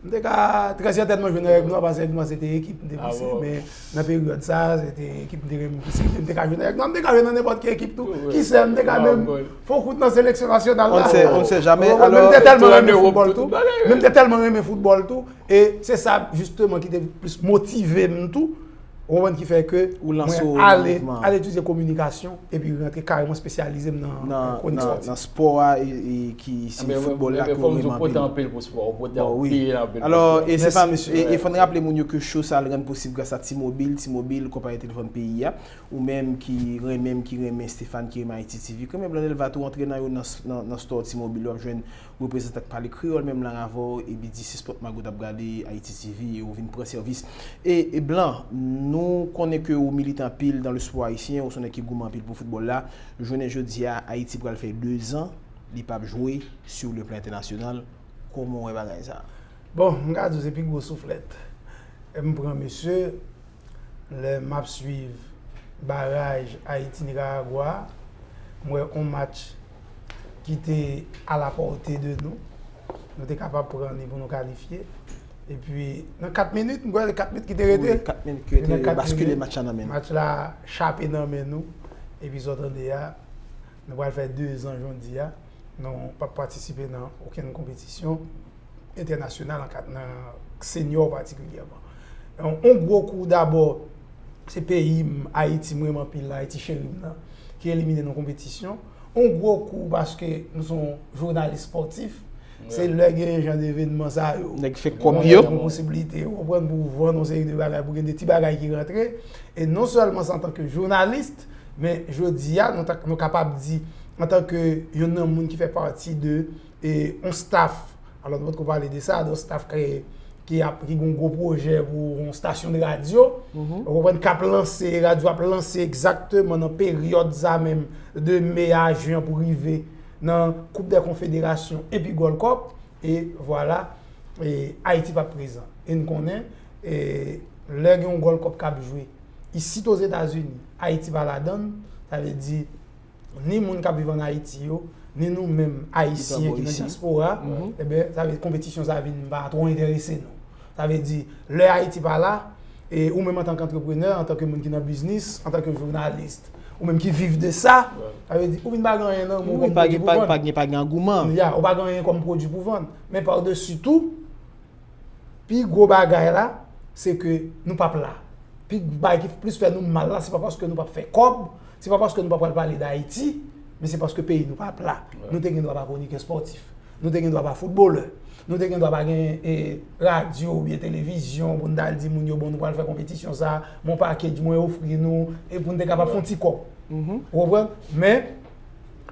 m te ka trè sètènman jwe nan Aigle Noir, paske Aigle Noir se te ekip m te pouse, men nan peryòd sa a, se te ekip m te renmen pouse, m te ka jwe nan Aigle Noir, m te ka jwe nan nenpòt ki ekip tou. Kisè, m te ka menm fè yon kout nan seleksyon nasyonal la. On sait, on ne sait jamais. Men m te tèlman renmen foutbòl tou. Men m te tèlman renmen foutbòl tou. E se sa, jisteman, ki te plis motive m tou. Ou konprann, ki fè ke mwen ale, al etidye kominikasyon epi rantre kareman espesyalize m nan, nan, nan spò a, e, e ki se foutbòl la ke w renmen anpil. Ou pote anpil pou spò, ou pote anpil, anpil. Alò, e se pa mesye, e, e fò n raple moun yo ke show sa a rann posib gras a T-Mobile, T-Mobile, konpayi telefòn peyi a. Ou menm ki renmen m, ki renmen Stéphane, ki renmen Haïti T V, ke men Blanc Delva tou antre nan yo nan, nan, nan store T-Mobile, w ap jwenn reprezantan k pale kreyòl menm lang avè w, epi di se Sport Mago t ap gade Haïti T V e ou vin pran sèvis. E, e Blan, nou Nou konnen ke ou milite anpil dans le sport haïtien, ou se yon nèg ki goumen anpil pou foutbòl la. Jounen jodi a, Ayiti pral fè de zan, li p ap jwe sur le plan international. Kòman w wè bagay sa? Bon, m ka di w se pi gwo souflèt. M pran mesye, lè m ap swiv baraj Ayiti-Nikaragwa, m wè yon match ki te à la portée de nous. Nou te kapab pran li pou nou kalifye. Epi, nan kat minit, m kwè se kat minit ki te rete. Wi, kat minit ki rete, yo baskile match la nan men nou. Match la chape nan men nou. Epi sa w tande a, nou pral fè de zan jodi a. Nou p ap patisipe nan okenn konpetisyon entènasyonal an kat, nan senior patikilyèman. Yon, yon gwo kou dabò, se peyi m, Ayiti, m renmen anpil la, Ayiti cheri m nan, ki elimine nan konpetisyon. Yon gwo kou paske nou se yon jounalis spòtif. Se lè gen jan de evènman sa yo. Nèg fè kòb yo. Gen posiblite, ou konprann, pou vann yon seri de bagay, pou gen de ti bagay ki rantre. E non sèlman se antanke jounalis, men jodi a, nou ta, nou kapab di, antanke youn nan moun ki fè pati de, e, yon staff. Alò, nou potko pale de sa, de yon staff ki, ki ap, ki gen yon gwo pwojè pou yon stasyon de radyo. Ou konprann, k ap lanse, radyo ap lanse egzakteman nan peryòd sa menm, de me a jen pou rive nan Coupe des Confédérations epi Gold Cup. E vwala, e Ayiti p ap prezan. E n konnen, e lè gen yon Gold Cup k ap jwe isit Ozetazini, Ayiti pa ladann, sa vle di, ni moun k ap viv ann Ayiti yo, ni nou menm Ayisyen ki nan dyaspora, enben, sa vle di konpetisyon sa vin pa twò enterese nou. Sa vle di, lè Ayiti pa la, e ou menm antanke antreprenè, antanke moun ki nan biznis, antanke jounalis, ou menm ki viv de sa, sa vle di, ou vin pa gen anyen nan men w kòm pwodui pou vann. Pa gen, pa gen, pa gen angouman. Ya, ou pa gen anyen kòm pwodui pou vann. Men padesi tou, pi gwo bagay la, se ke nou p ap la. Pi bagay ki plis fè nou mal la, se pa paske nou p ap fè kòb, se pa paske nou pa pral pale d Ayiti, men se paske peyi nou p ap la. Nou te gen dwa pa kronikyè espòtif. Nou te gen dwa pa foutbolè. Nou te gen dwa pa gen, e, radyo oubyen televizyon pou n t al di moun yo, bon, nou pral fè konpetisyon sa, men yon package mwen ofri nou, e pou n te kapab fè yon ti kòb. Ou konprann? Men,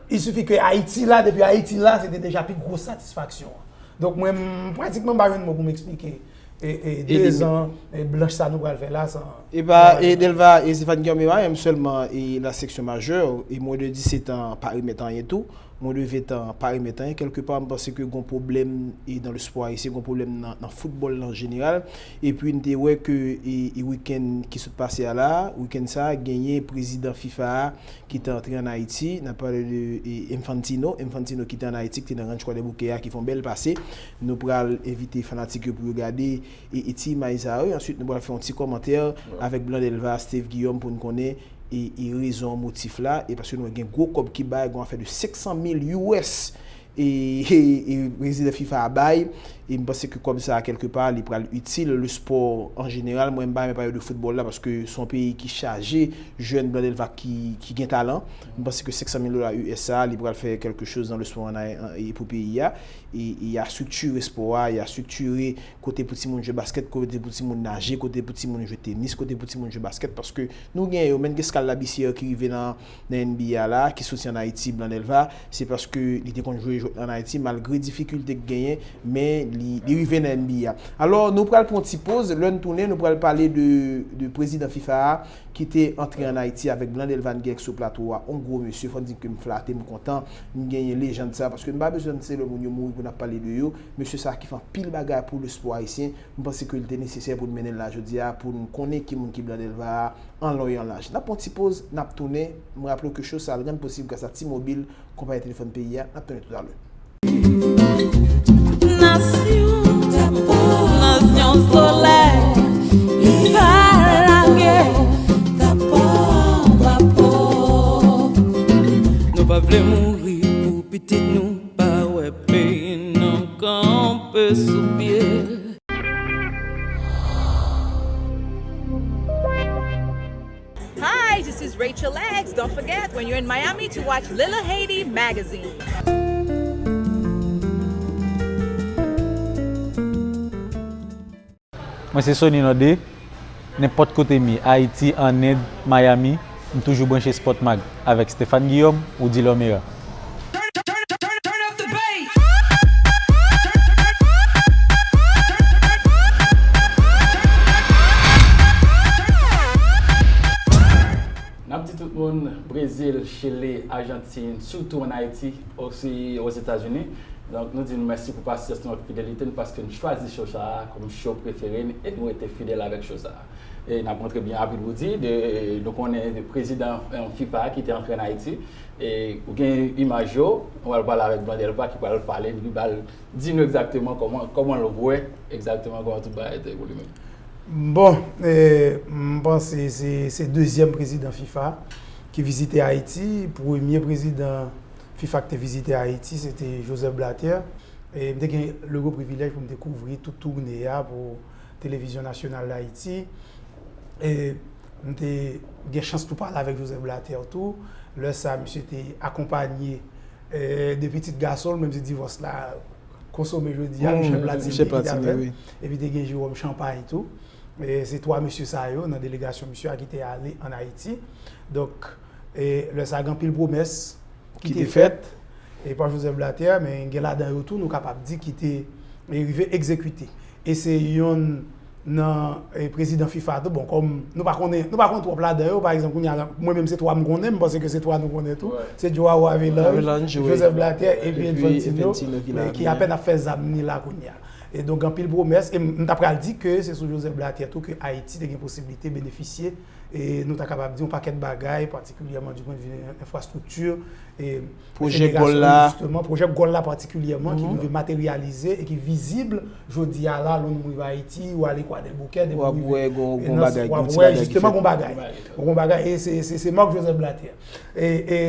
il suffit ke Ayiti la, depi Ayiti la, se te deja pi gwo satisfaksyon an. Donk, mwen, m, pratikman, m pa jwenn mo pou m eksplike, e, e, de zan, e, blanch sa nou pral fè la, san. E pa, e Delva, e Stéphane Guillaume, e pa menm sèlman, e la section majeure, e moins de dix-sept ans pa remèt anyen tou. Mwen de ven tan pa remèt anyen. Kèlkepa, m panse ke gon pwoblèm, e, dans le sport haïtien, gon pwoblèm nan, nan foutbòl la an jeneral. Epi, n te wè ke, e, e, wikenn ki sot pase a la, wikenn sa a, genyen prezidan fifa a ki te antre ann Ayiti. N ap pale de, e, Infantino. Infantino ki te ann Ayiti, ki te nan Ranch Kwadèboukè a, ki fè yon bèl pase. Nou pral envite fanatik yo pou yo gade, e, e, ti imaj sa yo. E answit, nou pral fè yon ti kòmantè avèk Blanc Delva, Steve Guillaume pou n konnen e, e rezon, motif la, e paske nou wè gen gwo kòb ki bay, gen yon afè de senk san mil U S, e, e, e prezidan fifa a bay, e m panse ke kòb sa a, kèlkepa, li pral itil le sport en général. Mwen, m pa renmen pale de foutbòl la, paske se yon peyi ki chaje jèn Blanc Delva ki, ki gen talan. M panse ke senk san mil dola U S sa a, li pral fè quelque chose dans le sport en, en, e pou peyi a. E, e y a structuré sport a, y a structuré kote pou timoun jwe baskèt, kote pou timoun naje, kote pou timoun jwe tenis, kote pou timoun jwe baskèt, paske nou gen yo, Mengues Carl Labissière ki rive nan, nan N B A la, ki soti ann Ayiti, Blanc Delva, se paske li te konn jwe, jwe ann Ayiti, malgre difikilte k genyen, men li, li rive nan N B A. Alò, nou pral pran yon ti poz, lè n tounen, nou pral pale de, de prezidan fifa a, ki te antre ann Ayiti avèk Blanc Delva, n gen sou plato a, yon gwo mesye, fò n di ke m flate, m kontan, m genyen lejann sa, paske n pa bezwen se lè moun yo mouri pou n ap pale de yo. Mesye sa ki fè anpil bagay pou le sport ayisyen, m panse ke li te nesesè pou n mennen l la jodi a, pou n konnen ki moun ki Blanc Delva a, an lon e an laj. N ap pran yon ti poz, n ap tounen, m raple w ke cho sa a rann posib gras a T-Mobile, konpayi telefòn peyi a, n ap tounen toutalè. Nasyon, nasyon solèy, pa lage. Nou pa vle mouri pou pitit nou pa wè peyi nou kanpe sou pye. Hi, this is Rachel Eggs. Don't forget, when you're in Miami, to watch Little Haiti magazine. Mwen se Sony Nandé. Nenpòt kote m ye, Ayiti, ann End, Miami, m toujou branche Sport Mag avèk Stéphane Guillaume, Woody Lomera. Brezil, Chili, Ajantin, sitou ann Ayiti, osi Ozetazini. Donk, nou di nou mèsi pou pasyans nou ak fidelite nou, paske nou chwazi show sa a kòm show prefere n e nou rete fidèl avèk show sa a. E n ap rantre byen rapid pou di, de, nou konnen de prezidan, eh, FIFA ki te antre ann Ayiti, e ou gen imaj yo, ou al pale avèk Blandelva ki pral pale, li pral di nou egzakteman kòman, kòman l wè egzakteman kòman tout bagay te evolye menm. Bon, eh, m panse se, se dezyèm prezidan FIFA ki vizite Ayiti. Premye prezidan FIFA ki te vizite Ayiti, se te Joseph Blatter. E m te gen le gwo privilèj pou m te kouvri tout toune a pou Televizyon Nasyonal Dayiti. E m te gen chans pou pale avèk Joseph Blatter tou. Lè sa, misye te akonpanye, eh, de pitit gason l, menm si divòs la konsome jodi a, Michel Platini ki t avè l. Epi te gen Jérôme Champagne tou. E se twa mesye sa yo nan delegasyon misye a ki te ale ann Ayiti. Donk, e lè sa gen anpil pwomès ki te fèt, e pa Joseph Blatter, men gen ladan yo tou, nou kapab di ki te, e, rive egzekite. E se yonn nan, e, prezidan FIFA tou, bon, kòm nou pa konnen, nou pa konn twòp ladan yo, pa egzanp, kounye a, mwen menm se twa m konnen, m panse ke se twa nou konnen tou, se Joao Havelange, Joseph Blatter, epi Infantino, ki apèn ap fè zam ni la kounye a. E donk, anpil pwomès, e m, m ta pral di ke se sou Joseph Blatter tou ke Ayiti te gen posiblite benefisye, e nou ta kapab di yon pakèt bagay, patikilyèman, di pwen de vi enfrastrikti, e federasyon, jisteman, pwojè gòl la patikilyèman, ki rive materyalize e ki vizib jodi a la, lè w rive Ayiti, ou ale Kwadèboukè, depi w rive, w ap wè jisteman gon bagay, gon bagay, e se, se, se Marc Joseph Blatter. E, e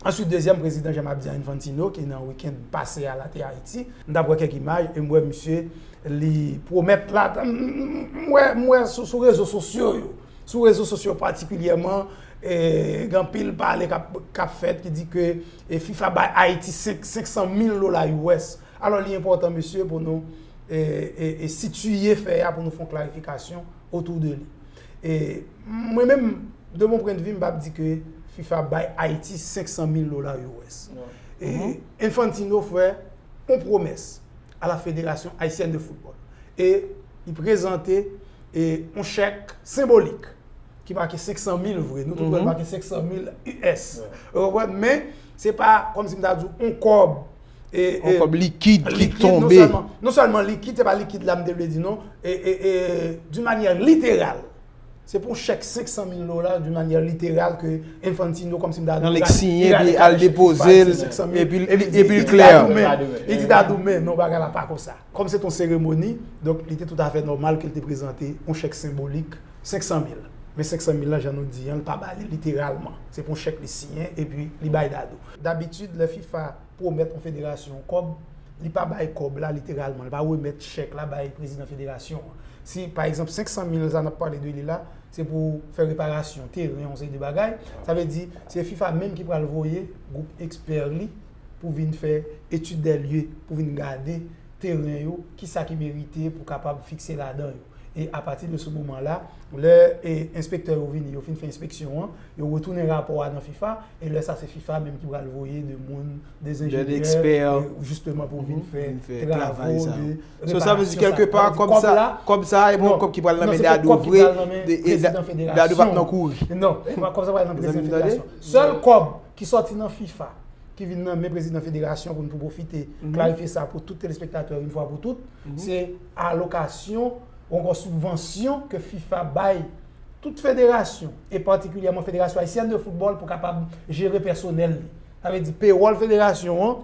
answit, dezyèm prezidan, jan m ap di a, Infantino, ki nan wikenn pase a la te Ayiti, m t ap wè kèk imaj, e m wè misye, li pwomèt la, m, m, m wè, m wè sou, sou rezo sosyo yo, sou rezo sosyo patikilyèman, e, gen anpil pale k ap, k ap fèt ki di ke, e, FIFA bay Ayiti senk, senk san mil dola U S. Alò, li enpòtan, mesye, pou nou, e, e, e sitiye fè a, pou nou fè yon klarifikasyon otou de li. E mwen menm, de mon pwen de vi, m p ap di ke FIFA bay Ayiti senk san mil dola U S. E Infantino fè yon pwomès a la Fédération Haïtienne de Football. E li prezante, e, yon chèk senbolik ki make senk san mil vre. Nou tout wè l make senk san mil U S. Ou konprann? Men, se pa kòmsi m ta di w yon kòb, e, yon kòb likid ki tonbe. Non sèlman, non sèlman likid, se pa likid la m te vle di non, e, e, e, d'une manière littérale. Se pou yon chèk senk san mil dola, d'une manière littérale, ke Infantino, kòmsi m ta di w, siyen, epi al depoze l, epi l klè. Li di ta di w, men non, bagay la pa konsa. Kòm se t yon seremoni, donk, li te toutafè nòmal ke l te prezante yon chèk senbolik, senk san mil. Men senk san mil lan, jan nou di an, l pa ba li literalman. Se pa yon chèk li siyen, epi li bay Dadou. Dabitid, lè FIFA pwomèt yon federasyon yon kòb, li pa bay kòb la literalman, li pa remèt chèk la bay prezidan federasyon an. Si, pa egzanp, senk san mil sa n ap pale de li la, se pou fè reparasyon teren, yon seri de bagay, sa vle di, se FIFA menm ki pral voye gwoup ekspè li pou vin fè etid dè lye, pou vin gade teren yo, kisa ki merite pou kapab fikse ladan yo. E apati de se moman la, lè, e, enspektè yo vini, yo fin fè enspeksyon an, yo retounen rapò a nan FIFA, e lè sa se FIFA menm ki pral voye de moun, de zenjenyè, e, jisteman pou vin fè travo de reparasyon sa. So, sa vle di kèlkepa, kòb sa, kòb sa, e pa yon kòb ki pral nan men Dadou vre, e, e, Dadou p ap nan kouri. Non, e pa kòb sa pral nan prezidan federasyon. Sèl kòb ki sòti nan FIFA, ki vin nan men prezidan federasyon pou n pou pwofite klarifye sa pou tout telespektatè yon fwa pou tout, se alokasyon ou ankò sibvansyon ke FIFA bay tout federasyon, e patikilyèman Fédération Haïtienne de Football, pou kapab jere pèsonèl li. Sa vle di pewòl federasyon an,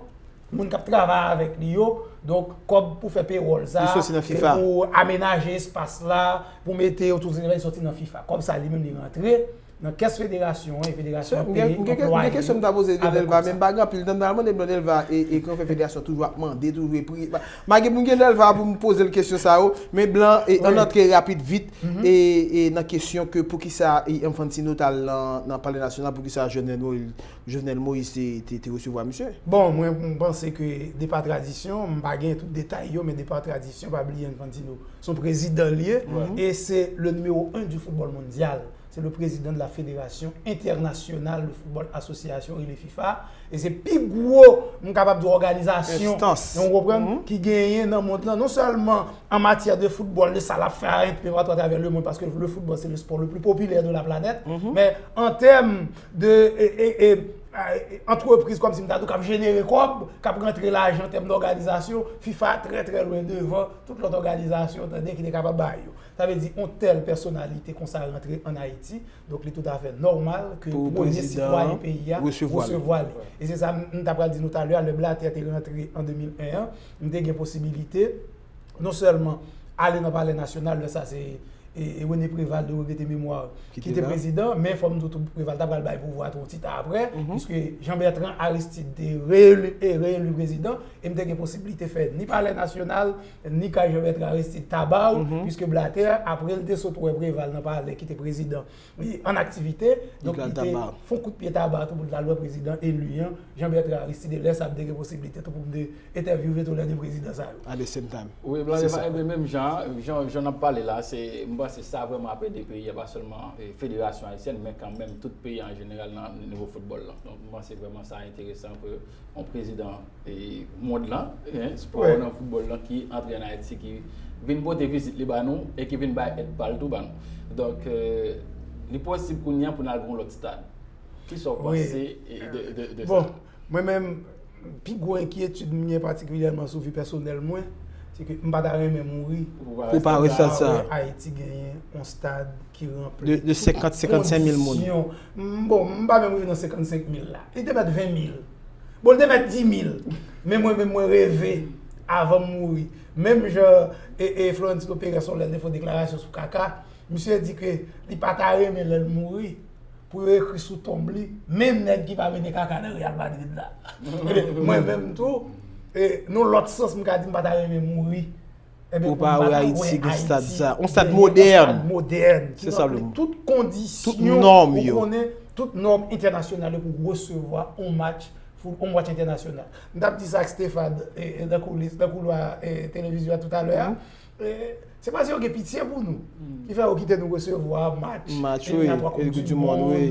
moun k ap travay avèk li yo, donk kòb pou fè pewòl sa, e pou amenaje espas la, pou mete yo tout se sòti nan FIFA. Kòb sa li menm li rantre nan kès federasyon an, e federasyon an peye anplwaye yo avèk kòb sa. M gen kesyon m ta poze Blondelva, men m pa gen anpil tan, m ta mande Blondelva, e, e kòman fè federasyon toujou ap mande, toujou epri. Malgre m gen Delva pou m poze l kesyon sa yo, men Blan, e, ann antre rapid vit, e, e nan kesyon ke poukisa, e, Infantino t al nan, nan Palè Nasyonal, poukisa Jovenel Moïse, Jovenel Moïse te, te, te resevwa misye? Bon, mwen, m panse ke de pa tradisyon, m pa gen tout detay yo, men de pa tradisyon, pa bliye Infantino se yon prezidan l ye, e se le numéro un du football mondial. Se le président de la Fédération Internationale de Football Association, rele fifa, e se pi gwo, m kapab di, òganizasyon, Enstans. Ou konprann, ki genyen nan mond lan. Non sèlman an matyè de football, de sa l ap fè a enpe patou atravè le mond, paske le football se le sport le plus populaire de la planète, men an tèm de e, e, e, e, antrepriz, kòmsi m ta di w, k ap jenere kòb, k ap rantre lajan an tèm dòganizasyon, fifa trè trè lwen devan tout lòt òganizasyon, tande, ki te kapab bay yo. Sa vle di, yon tèl pèsonalite konsa rantre ann Ayiti, donk li toutafè nòmal ke premye sitwayen peyi a resevwa li. E se sa m ta pral di nou talè a, lè Blatter te rantre an de mil en an, m te gen posibilite non sèlman ale nan Palè Nasyonal, lè sa se e, e René Préval, de regrete memwa, ki te prezidan, men fò m di w tou, Préval ta pral bay pouvwa a tou yon ti tan apre, piske Jean Bertrand Aristide te reeli, e reeli prezidan, e m te gen posibilite fè ni Palè Nasyonal, ni kay Jean Bertrand Aristide Tabaw, piske Blatter, apre l te sot wè Préval nan palè ki te prezidan, li ann aktivite, donk li te fon kout pye Tabaw tou pou l t al wè prezidan eli an, Jean Bertrand Aristide, lè sa m te gen posibilite tou pou m te entèvyouve tou lè de prezidan sa yo. At the same time. Wi, Blanleva, ebyen, menm jan, jan, jan n ap pale la, se, m panse sa vrèman ap ede peyi a, pa sèlman e, Federasyon Ayisyèn, men kanmenm tout peyi an jeneral nan nivo foutbòl lan. Donk, m panse vrèman sa enteresan ke yon prezidan e, mond lan, en, spò nan foutbòl lan ki antre ann Ayiti, ki vin pote vizit li ba nou e ki vin bay èd pa l tou ba nou. Donk, e, li posib kounye a pou n al gen yon lòt stad. Kisa w panse e, de, de, de sa? Bon, mwen menm, pi gwo enkyetid m gen patikilyèman sou vi pèsonèl mwen, se ke m pa ta renmen mouri pou pa wè stad sa. Ayiti genyen yon stad ki ranpli de senkant, senkannsenk mil moun. M, bon, m pa menm rive nan senkannsenk mil la. Li te mèt ven mil. Bon, li te mèt di mil. Men mwen menm, mwen reve avan m mouri. Menm jan e, e Florentino Perez, yon lè l te fè yon deklarasyon sou kaka, misye di ke li pa ta renmen lè l mouri pou yo ekri sou tonb li, menm nèg ki pa mennen kaka nan Real Madrid la. Mwen menm tou, e, nan lòt sans, m ka di m pa ta renmen mouri. Ebyen, pou pa wè Ayiti gen stad sa. Yon stad modèn. Yon stad modèn ki ranpli tout kondisyon, ou konnen, tout nòm entènasyonal yo pou resevwa yon match, yon match entènasyonal. M t ap di sa ak Stéphane e, e, nan koulis, nan koulwa e, televizyon an toutalè a. E, se paske yo gen pitye pou nou ki fè yo kite nou resevwa match match, wi, Koup di Mond, wi.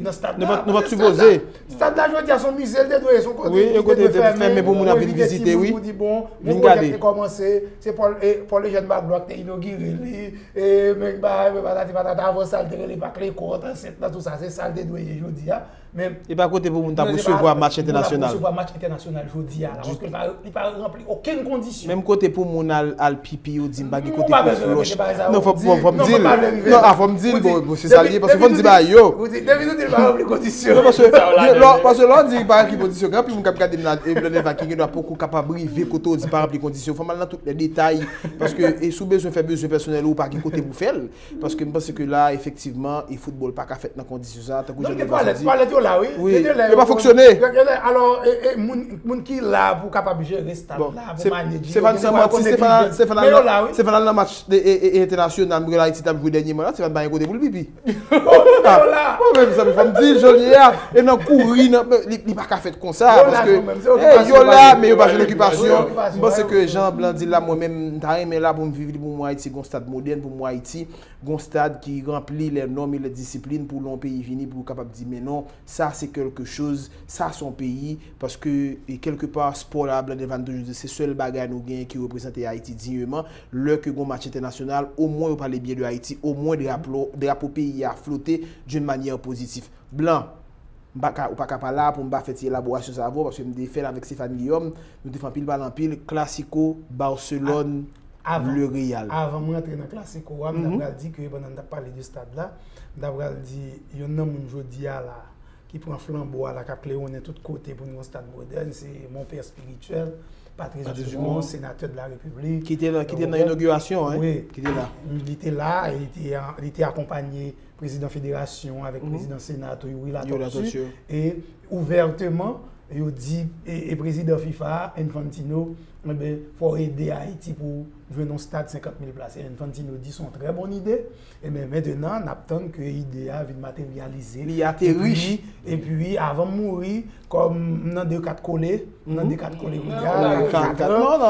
Nan stad la. Nou pa t sipoze. Stad la jodi a se yon mize l te dwe ye, se yon kote ki te dwe fèmen pou moun ap vin vizite, wi. Pou di bon, yon pwojè ki te kòmanse, se Paul, e, Paul Eugène Magloire ki te inogire li, e, men bagay, men patati patata, avan sa l te rele Pak Lekòt, ansent nan tout sa, se sa l te dwe ye jodi a. Men e pa kote pou moun t ap resevwa match entènasyonal. Pou resevwa match entènasyonal jodi a la, paske li pa, li pa ranpli okenn kondisyon. Menm kote pou moun al, al pipi, yo di m pa gen kote pou flòch. Non, fò, fò, fò m di l. Non, a, fò m di l, bon, bon, se sa l ye, paske fò m di bagay yo. Depi nou di l pa ranpli kondisyon. Non, paske, lè, paske lè w di pa ranpli kondisyon, gen anpil moun k ap gade m la, e, Blanleva ki gen dwa poko kapab rive kote w di pa ranpli kondisyon. Fò m al nan tout lè detay, paske, e, si w bezwen fè bezwen pèsonèl ou, ou pa gen kote pou fè l. Paske m panse ke la, efektivman, e foutbòl pa ka fèt nan kondisyon sa, tankou jan Blanleva di. Twalèt yo la, wi. Wi, yo pa fonksyone. Alò, e, e, moun, moun ki la pou kapab jere stad la, pou manedje yo, gen de fwa kote ki vin. Stefan al nan match entènasyonal, Ayiti t ap jwe dènyèman la, Stefan pa gen kote pou l pipi. Bon, mezanmi, fò m di l jan l ye a, e nan kouri, nan, li, li pa ka fèt konsa, paske yo la, men yo pa jwenn okipasyon. M panse ke jan Blan di l la, mwen menm, m ta renmen la pou m viv li, pou m wè Ayiti gon stad modèn, pou m wè Ayiti gon stad ki ranpli les normes et les disciplines pou lè yon peyi vini, pou kapab di, men non, sa se quelque chose, sa se yon peyi, paske, e, kèlkepa, spò la, Blanleva toujou di, se sèl bagay nou genyen ki reprezante Ayiti dinyèman. Lè ke gon match entènasyonal, omwen yo pale byen de Ayiti, omwen drapo, drapo peyi a flote d'une manière positive. Blan, m pa ka, ou pa ka pa la pou m pa fè ti elaborasyon sa avè w, paske m te fè l avèk Stéphane Guillaume, nou te fè anpil pale anpil, Clasico, Barcelone, Le Real. Avan m rantre nan Clasico a, m ta pral di ke pandan n t ap pale de stad la, m ta pral di yonn nan moun jodi a la, ki pran flanbo a la, k ap klewonnen tout kote pou nou yon stad modèn, se mon pè espirityèl, Patrice Dumont, senatè de la Repiblik. Ki te la, ki te nan inogirasyon, en? Wi. Ki te la. Li te la, e li te, li te akonpanye prezidan federasyon avèk prezidan sena tou, Youri Latortue. E ouvèteman, yo di, e, e prezidan fifa a, Infantino, enben, fò w ede Ayiti pou jwenn yon stad senkant mil plas. E Infantino di se yon trè bon ide. Ebyen, mentenan, n ap tann ke ide a vin materyalize. Li ateri. Epi, epi, avan m mouri, kòm m nan de kat kole, m nan de kat kole kounye a, la, kat an,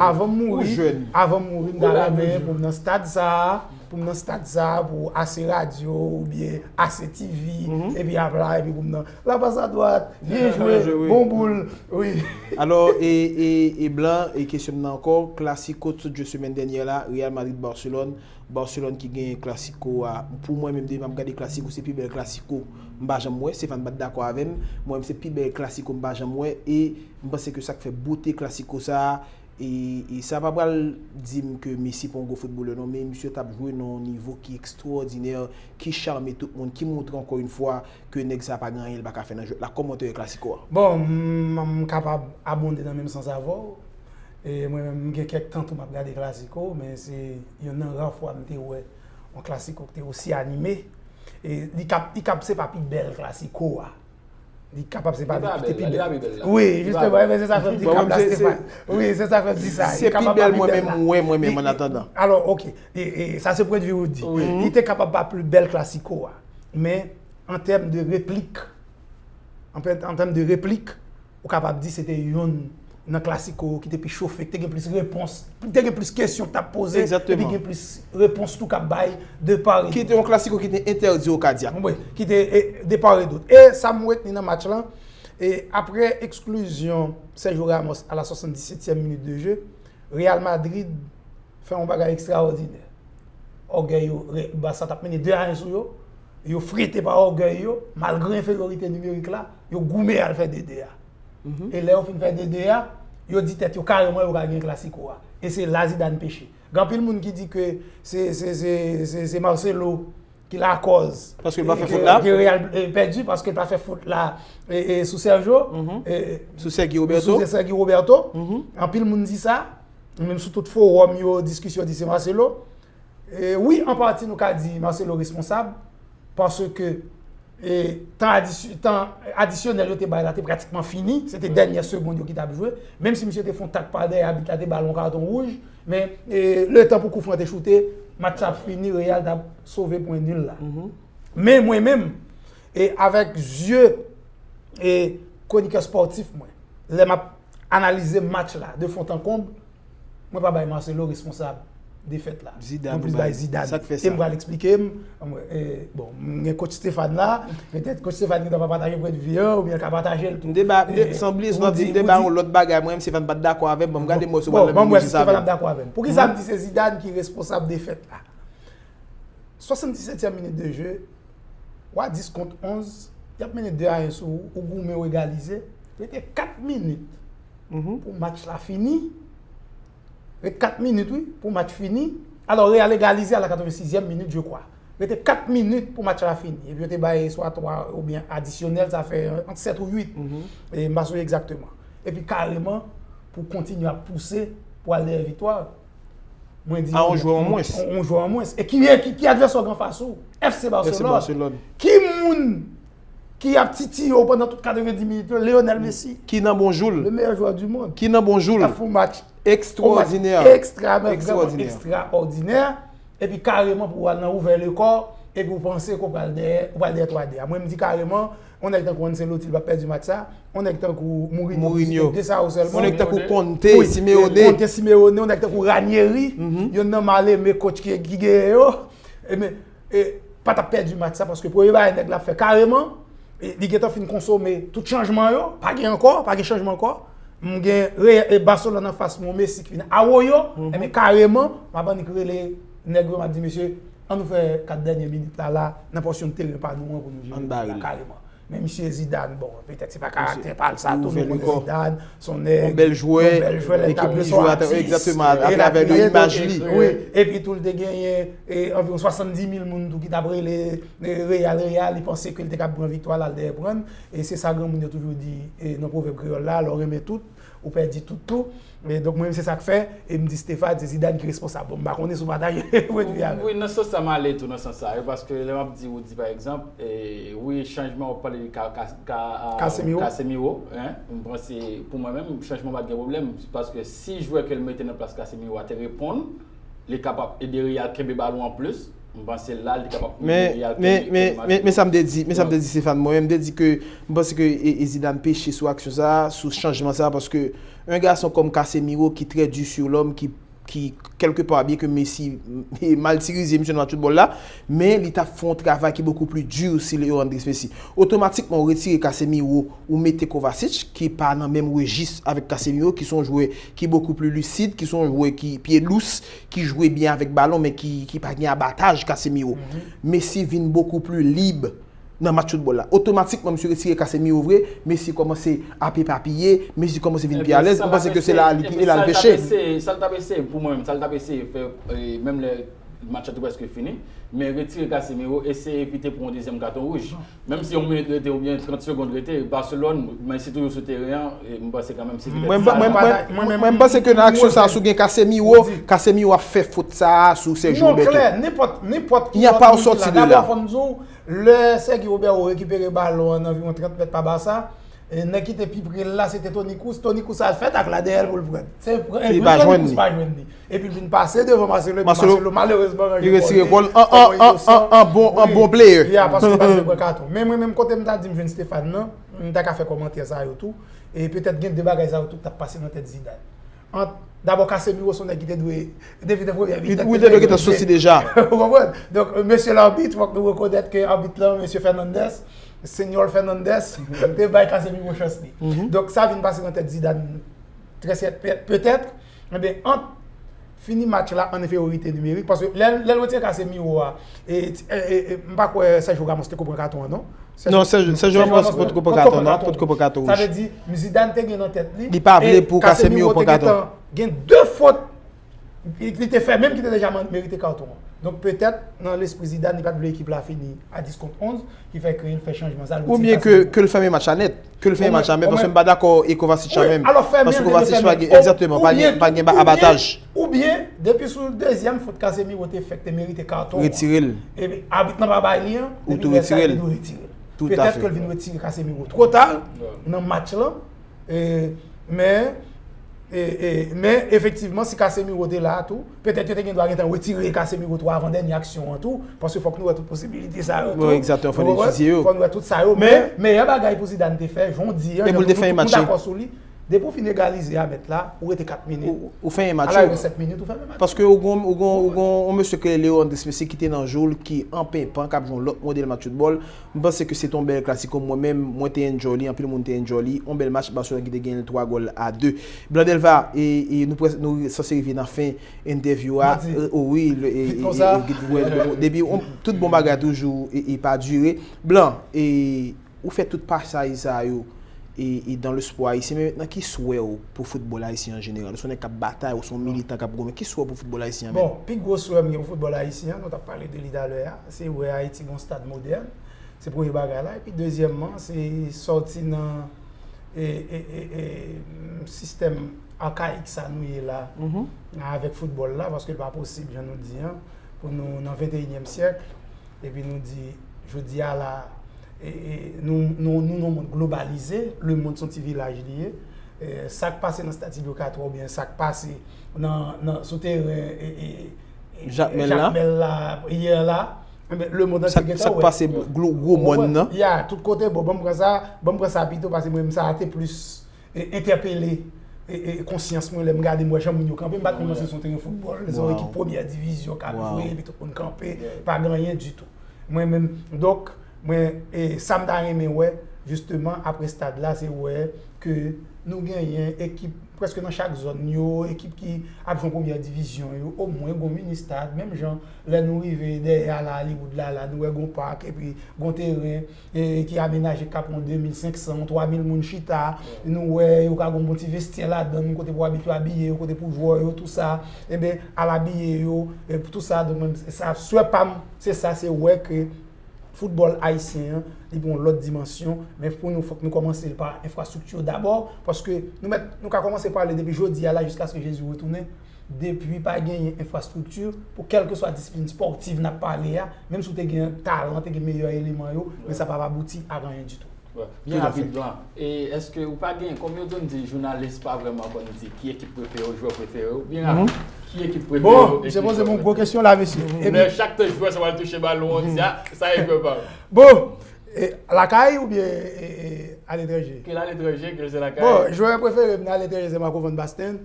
avan m mouri, avan m mouri, m ta renmen pou m nan stad sa a, pou m nan stad sa a, pou A C Radio oubyen A C T V, epi ap la, epi pou m nan la passe à droite, byen jwe, bon boul, wi. Alò, e, e, e Blan, e kesyon m nan ankò, Clasico tout jwe semèn dènyè la, Real Madrid Barcelone, Barcelone ki genyen Clasico a, pou mwen menm depi m ap gade Clasico, se pi bèl Clasico m pa janm wè, Stéphane pa t dakò avè m, mwen menm se pi bèl Clasico m pa janm wè, e m panse ke sa k fè bote Clasico sa a, E, e sa pa pral di m ke Messi pa yon gwo foutbolè non, men misye t ap jwe nan yon nivo ki ekstwòdinè, ki chame tout moun, ki montre ankò yon fwa ke nèg sa pa gen anyen l pa ka fè nan jwèt la. Kòman w te wè Clasico a? Bon, m, m kapab abonde nan menm sans avè w. E mwen menm, m gen kèk tan tou m ap gade Clasico, men se yonn nan ra fwa m te wè yon Clasico ki te osi anime. E li kab, li kab se pa pi bèl Clasico a. Li kapab se pa li pa bèl la, li pa pi bèl la. Wi, jisteman, se sa fè m di kapab se pa. Wi, se sa fè m di sa. Se pi bèl mwen menm, mwen, mwen menm, an atandan. Alò, ok. E, e, sa se pwennvi ou di. Li te kapab pa pi bèl Clasico a. Men, an tèm de replik, an tèm de replik, ou kapab di se te youn nan Clasico ki te pi chofe, ki te gen plis repons, ki te gen plis kesyon k t ap poze, epi gen plis repons tou k ap bay de part et d'autre. Ki te yon Clasico ki te entèdi o kadyak. Wi, ki te, e, de part et d'autre. E sa m retni nan match lan, e apre eksklizyon Sergio Ramos à la soixante-dix-septième minute de jeu, Real Madrid fè yon bagay ekstraòdinè. Ògèy yo, Barça t ap mennen de a en sou yo, yo frete pa ògèy yo, malgre enferyorite nimerik la, yo goumen al fè de de a. E lè yo fin fè de de a, yo di tèt yo kareman yo ka gen Clasico a. E se la Zidane peche. Gen anpil moun ki di ke se, se, se, se, se Marcelo ki lakòz paske l pa fè fout la, ke Real, eh, pèdi paske l pa fè fout la, eh, eh, sou Sergio, eh, sou Sergi Roberto. Sou Sergi Roberto. Anpil moun di sa. Menm sou tout fowòm yo, diskisyon di se Marcelo. E wi, an pati nou ka di Marcelo responsab, paske, e, tan adis-, tan adisyonèl yo te bay la te pratikman fini, se te dènyè segond yo ki t ap jwe. Menm si misye te fè yon tak pa dèyè, abit la te ba l yon katon wouj, men, e, letan pou koufran te choute, match la ap fini, Real t ap sove pwen nil la. Men mwen menm, e avèk zye, e, kronikè spòtif mwen, lè m ap analize match la de fond en comble, mwen pa bay Marcelo responsab defèt la. Mwen plis bay Zidane. E m pral eksplike m. E, bon, m gen coach Stéphane la. Petèt coach Stéphane gentan pa pataje pwennvi an, oubyen l ka pataje l tou. M te ba, m te, san bliye sou di, m te ba yon lòt bagay. Mwen menm, Stéphane pa t dakò avè m. Bon, m gade mwen sou pral nan Stéphane ap dakò avè m. Poukisa m di se Zidane ki responsab defèt la? Swasanndisètyèm minit de jeu, w a dis kont onz, y ap mennen de a en sou ou, ou goumen, ou egalize. Rete kat minit pou match la fini. Rete kat minit, wi, pou match fini. Alò, Real egalize a la katrevennsizyèm minit, je crois. Rete kat minit pou match la fini. Epi yo te bay swa twa oubyen adisyonèl, sa fè ant sèt ou uit. E m pa sonje egzakteman. Epi kareman, pou kontinye ap pouse pou al dèyè viktwa. Mwen di a yon jwè an mwens. Yon jwè an mwens. E ki, ki, ki advèsè w gen anfas ou? F C Barcelone. Ki moun ki ap titiye w pandan tout katrevendi minit yo? Lionel Messi. Ki nan bon jou l. Le meilleur joueur du monde. Ki nan bon jou l. K ap fè yon match ekstwòdinè. Ekstra, men vrèman ekstraòdinè. Epi kareman pou w al nan ouvè lekò, epi w panse ke w pral dèyè, w pral dèyè twa de a. Mwen, m di kareman, yon nèg tankou Ancelotti, li p ap pèdi match sa. Yon nèg tankou Mourinho, Mourinho. De sa yo sèlman. Yon nèg tankou Conte, wi, Simeone. Conte, Simeone, yon nèg tankou Ranieri, yonn nan mal eme coach ki, ki genyen yo. E men, e, pa t ap pèdi match sa, paske premye bagay nèg la ap fè kareman, e, li gentan fin konsome tout chanjman yo, pa gen ankò, pa gen chanjman ankò. M gen Re-, e, Barcelone anfas mwen, Messi ki vin awoyo, e men kareman, m ap annik rele nèg yo, m ap di, mesye, ann nou fè kat dènye minit la, la, nan pòsyon teren pa nou an pou nou jere la kareman. Men misye Zidane, bon, petèt se pa karaktè pa l sa tou, nou konnen Zidane, se yon nèg, yon bèl jwè, yon bèl jwè, lè l t ap jwe sou atis, egzakteman, atravè de imaj li. Wi, epi tou l te genyen, e, anviwon swasanndimil moun tou ki t ap rele, e, Real, Real, li panse ke l te kab pran viktwa la, l dèyè pran. E se sa granmoun yo toujou di, e, nan pwovèb kreyòl la, lè w renmen tout, ou pèdi tout tou. E donk, mwen menm, se sa k fè, e m di Stéphane, se Zidane ki responsab. Bon, m pa konnen si w pataje pwennvi a avè m. Wi, nan sans sa, m ale tou nan sans sa, wi, paske lè m ap di, ou di, pa egzanp, e, wi, chanjman, w ap pale de Ka-, Ka-, Ka-, a, Casemiro. Casemiro, en, m panse, pou mwen menm, chanjman pa t gen pwoblèm, paske si jwè ke l mete nan plas Casemiro a te reponn, li kapab ede Real kenbe balon an plis. M panse la, li te kapab ede Real kenbe match. Men, men, men, men sa m te di, men sa m te di, Stéphane, mwen menm, m te di ke m panse ke, e, e Zidane peche sou aksyon sa, sou chanjman sa, paske yon gason kòm Casemiro ki trè di sou lòm, ki ki, kèlkepa, byen ke Messi matirize misye nan match foutbòl la, men li t ap fè yon travay ki bokou pli di si Leo Andres Messi. Otomatikman, ou retire Casemiro, ou mete Kovacic, ki pa nan menm rejis avèk Casemiro, ki se yon jwè ki bokou pli lisid, ki se yon jwè ki pye dous, ki jwe byen avèk balon, men ki, ki pa gen abataj Casemiro. Messi vin bokou pli lib nan match foutbòl la. Otomatikman, misye retire Casemiro vre, Messi kòmanse ap epapiye, Messi kòmanse vin pi alèz. Mwen panse ke se la li, e la l peche. Sa l t ap eseye, pou mwen menm, sa l t ap eseye fè, e, menm lè match la te prèske fini, men retire Casemiro, eseye evite pran yon dezyèm katon wouj. Menm si yon minit rete oubyen trant segonn rete, Barcelone, Messi toujou sou teren an, e m panse kanmenm si li te... Mwen, mwen, mwen, mwen, mwen, mwen panse ke nan aksyon sa a, si w gen Casemiro, Casemiro ap fè fot sa a sou Sergio Roberto. Non, klè, nenpòt, nenpòt ki lòt moun ki la, dabò fò m di w, lè Sergio Roberto rekipere balon an nan anviwon trant mèt pa Barça, e nèg ki te pi pre l la, se te Toni Kroos. Toni Kroos al fè tak la dèyè l pou l pran. Se pran, e pran Toni Kroos pa jwenn li. Epi l vin pase devan Marcelo, epi Marcelo malerezman ranje bòl li. Li retire kò l. An, an, an, an, an bon, an bon player. Ya, paske li pa t vle pran katon. Men mwen menm kote m ta di m jwenn Stéphane nan, m ta ka fè kòmantè sa yo tou. E petèt gen de bagay sa yo tou k t ap pase nan tèt Zidane. Ant, dabò Casemiro se yon nèg ki te dwe, depi nan premyè mitan, wi, te dwe gentan soti deja. Ou konprann? Donk, mesye labit, fòk nou rekonèt ke abit lan, mesye Fernandes, Señor Fernandes, te bay Casemiro chans li. Donk, sa vin pase nan tèt Zidane trè sèt, pe- petèt, enben, ant fini match la an enferyorite nimerik, paske lè, lè l retire Casemiro a, e, e, e, e, m pa kwè Sergio Ramos te ko pran katon an, non? Non, Sergio, Sergio Ramos potko pran katon, non, potko pran katon wouj. Sa vle di, Zidane te gen nan tèt li. Li pa vle pou Casemiro pran katon. Gen de fot li te fè, menm ki te deja merite katon an. Donk, petèt, nan lespri Zidane, li pa t vle ekip la fini a dis kont onz, ki fè ke l fè chanjman sa. Oubyen ke, ke l fèmen match la nèt. Ke l fèmen match la, men paske m pa dakò e Kovacic la menm. Paske Kovacic pa gen, egzakteman, pa gen, pa gen abataj. Oubyen, depi sou dezyèm fot Casemiro te fè k te merite katon an, retire l. Epi abit lan pa bay li an, ou tou retire l. Petèt ke l vin retire Casemiro twò ta nan match lan. E, men, e, e, men efektivman, si Casemiro te la tou, petèt yo te gen dwa gentan retire Casemiro tou avan dènye aksyon an tou, paske fòk nou wè tout posibilite sa yo tou. Egzakteman, fò n etidye yo. Fò n wè tout sa yo. Men, meyè bagay pou Zidane te fè, jan w di an, nou dakò sou li. Depi w fin egalize a mèt la, ou rete kat minit. Ou fè yon match. Ala yo sèt minit, ou fèmen match. Paske ou gon, ou gon, ou gon yon mesye ke Leo Andres Messi ki te nan jou l, ki an penpan, k ap jwe yon lòt modèl match foutbòl. M panse ke se te yon bèl klasiko. Mwen menm, mwen te enjoy li, anpil moun te enjoy li. Yon bèl match, Barcelone ki te genyen l twa gòl a de. Blandelva, e, e nou, nou sanse rive nan fen entèvyou a. O wi, depi tout bon bagay toujou e, e pa dire. Blan, e ou fè tout pasaj sa yo e, e dans le sport haïtien, men nan ki swè w pou foutbòl ayisyen an jeneral? Ou se yon nèg k ap batay, ou se yon militan k ap goumen, ki swè w pou foutbòl ayisyen an menm? Bon, pi gwo swè m gen pou foutbòl ayisyen an, nou t ap pale de li talè a, se wè Ayiti gen yon stad modèn, se premye bagay la, epi dezyèmman, se sòti nan e, e, e, e, sistèm akayik sa nou ye la avèk foutbòl la, paske l pa posib, jan nou di an, pou nou nan venteyinyèm syèk, epi nou di, jodi a la, e, e, nou, nou, nou nan yon mond globalize, lemonn se yon ti vilaj li ye. E, sa k pase nan Stati Bokatwa oubyen sa k pase nan, nan, sou teren e, e, e, Jakmèl la, yè la, enben, lemonn antye gentan wè. Sa k pase gwo mòn nan. Ya, tout kote, bon, ban m pran sa, ban m pran sa pito, paske mwen menm sa te plis e, entèpele e, e, konsyans mwen lè m gade, m wè jan moun yo kanpe. M pa t menm panse se yon teren foutbòl, se yon ekip premyè divizyon k ap jwe, epi tout moun kanpe, pa gen anyen ditou. Mwen menm, donk, mwen, e, sa m ta renmen wè, jisteman, apre stad la, se wè ke nou genyen ekip, prèske nan chak zòn yo, ekip ki ap jwe premyè divizyon yo, omwen gon mini stad, menm jan lè nou rive dèyè a la, Hollywood la, la, nou wè gon pak, epi gon teren, e, ki amenaje k ap pran de mil senk san, twa mil moun chita, nou wè yo ka gon bon ti vestyè ladan, kote pou abit yo abiye yo, kote pou jwè yo, tou sa, enben, al abiye yo, e, pou tou sa, donk, mwen, sa, swè pa m, se sa, se wè ke foutbòl ayisyen an, li pran yon lòt dimansyon, men pou nou, fòk nou kòmanse l pa enfrastrikti yo dabò, paske nou mèt, nou ka kòmanse pale depi jodi a la jiskaske Jezi retounen, depi pa genyen enfrastrikti pou kèlkeswa disiplin spòtif n ap pale a, menm si w te gen talan, te gen meyè eleman yo, men sa p ap abouti ak anyen ditou. Byen rapid, Blan. E èske ou pa gen, kòm yo konn di, jounalis pa vrèman konn di ki ekip prefere w, jwè prefere w? Byen rapid. Ki ekip prefere w? Bon, misye poze m yon gwo kesyon la, mesye. Epi, lè chak tan jwè sa pral touche balon, w di, a, sa e jwè pa m. Bon, e, lakay oubyen e, e, aletranje? Ke l aletranje, ke l se lakay. Bon, jwè prefere m nan aletranje se Marco Van Basten.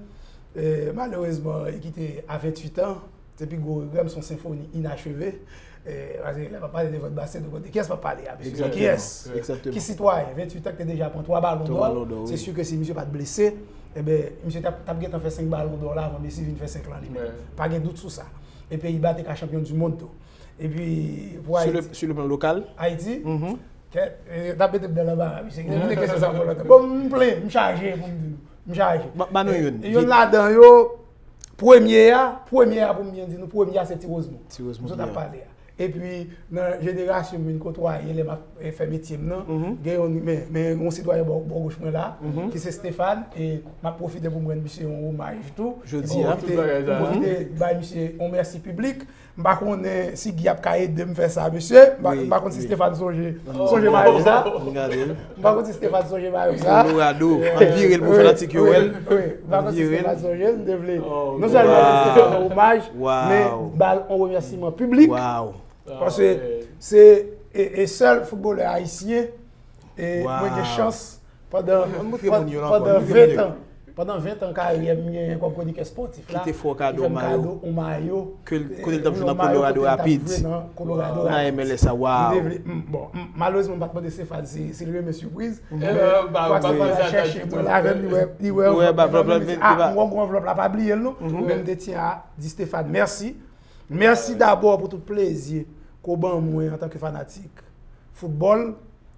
E, malerezman, li kite a venntuit an. Se pi gwo regrè m, se yon senfoni inacheve. E, paske lè m ap pale de vant baskèt, ou konn de kiyès m ap pale a, mesye? De kiyès? Ki sitwayen? Venntuit an ki te deja pran twa balon dò. Se si ke si misye pa t blese, enben, misye t ap, t ap gentan fè senk balon dò la avan Messi vin fè senk lan li menm. Pa gen dout sou sa. E Peyiba te ka chanpyon di mond tou. Epi, pou Ayiti. Sur le plan local? Ayiti? Kèt, e, t ap mete m nan lanbara, mesye. Kite kesyon sa pou lontan. Bon, m plen, m chaje pou m di nou. M chaje. Ba nou youn. Youn ladan yo, premye a, premye a pou m byen di nou, premye a se Ti Rosemond. Ti Rosemond. M sot ap pale a. Epi, nan jenerasyon m vin kotwaye, lè m ap, e, fè metye m nan, gen yon, men, men yon sitwayen bò, bò goch mwen la, ki se Stéphane, e m ap pwofite pou m rann misye yon omaj tou. Jodi a. M pwofite, m pwofite bay misye yon mèsi piblik. M pa konnen si Guy ap ka ede m fè sa, mesye. M pa, m pa konn si Stéphane sonje, sonje mayo sa. M pa konn si Stéphane sonje mayo sa. Colorado, an vire l pou fanatik yo wè l. M pa konn si Stéphane sonje l, m te vle non sèlman rann Stéphane yon omaj, men ba l yon remèsiman piblik. Paske se, e, e sèl foutbolè ayisyen e mwen gen chans pandan, pandan ven tan, pandan ven tan karyè m genyen kòm kronikè spòtif la, ki fè m kado yon mayo, kote l t ap jwe nan Colorado Rapids. Nan M L S la, waw. Bon, malerezman, m pa t mande Stéphane si, si l renmen sipriz, men Stéphane al chèche mwen avè m, li wè, li wè, ah, m wè gwo anvlòp la, pa bliye l non. Men m te tyen a di Stéphane mèsi. Mèsi dabò pou tout plezi ke w ban mwen antanke fanatik foutbòl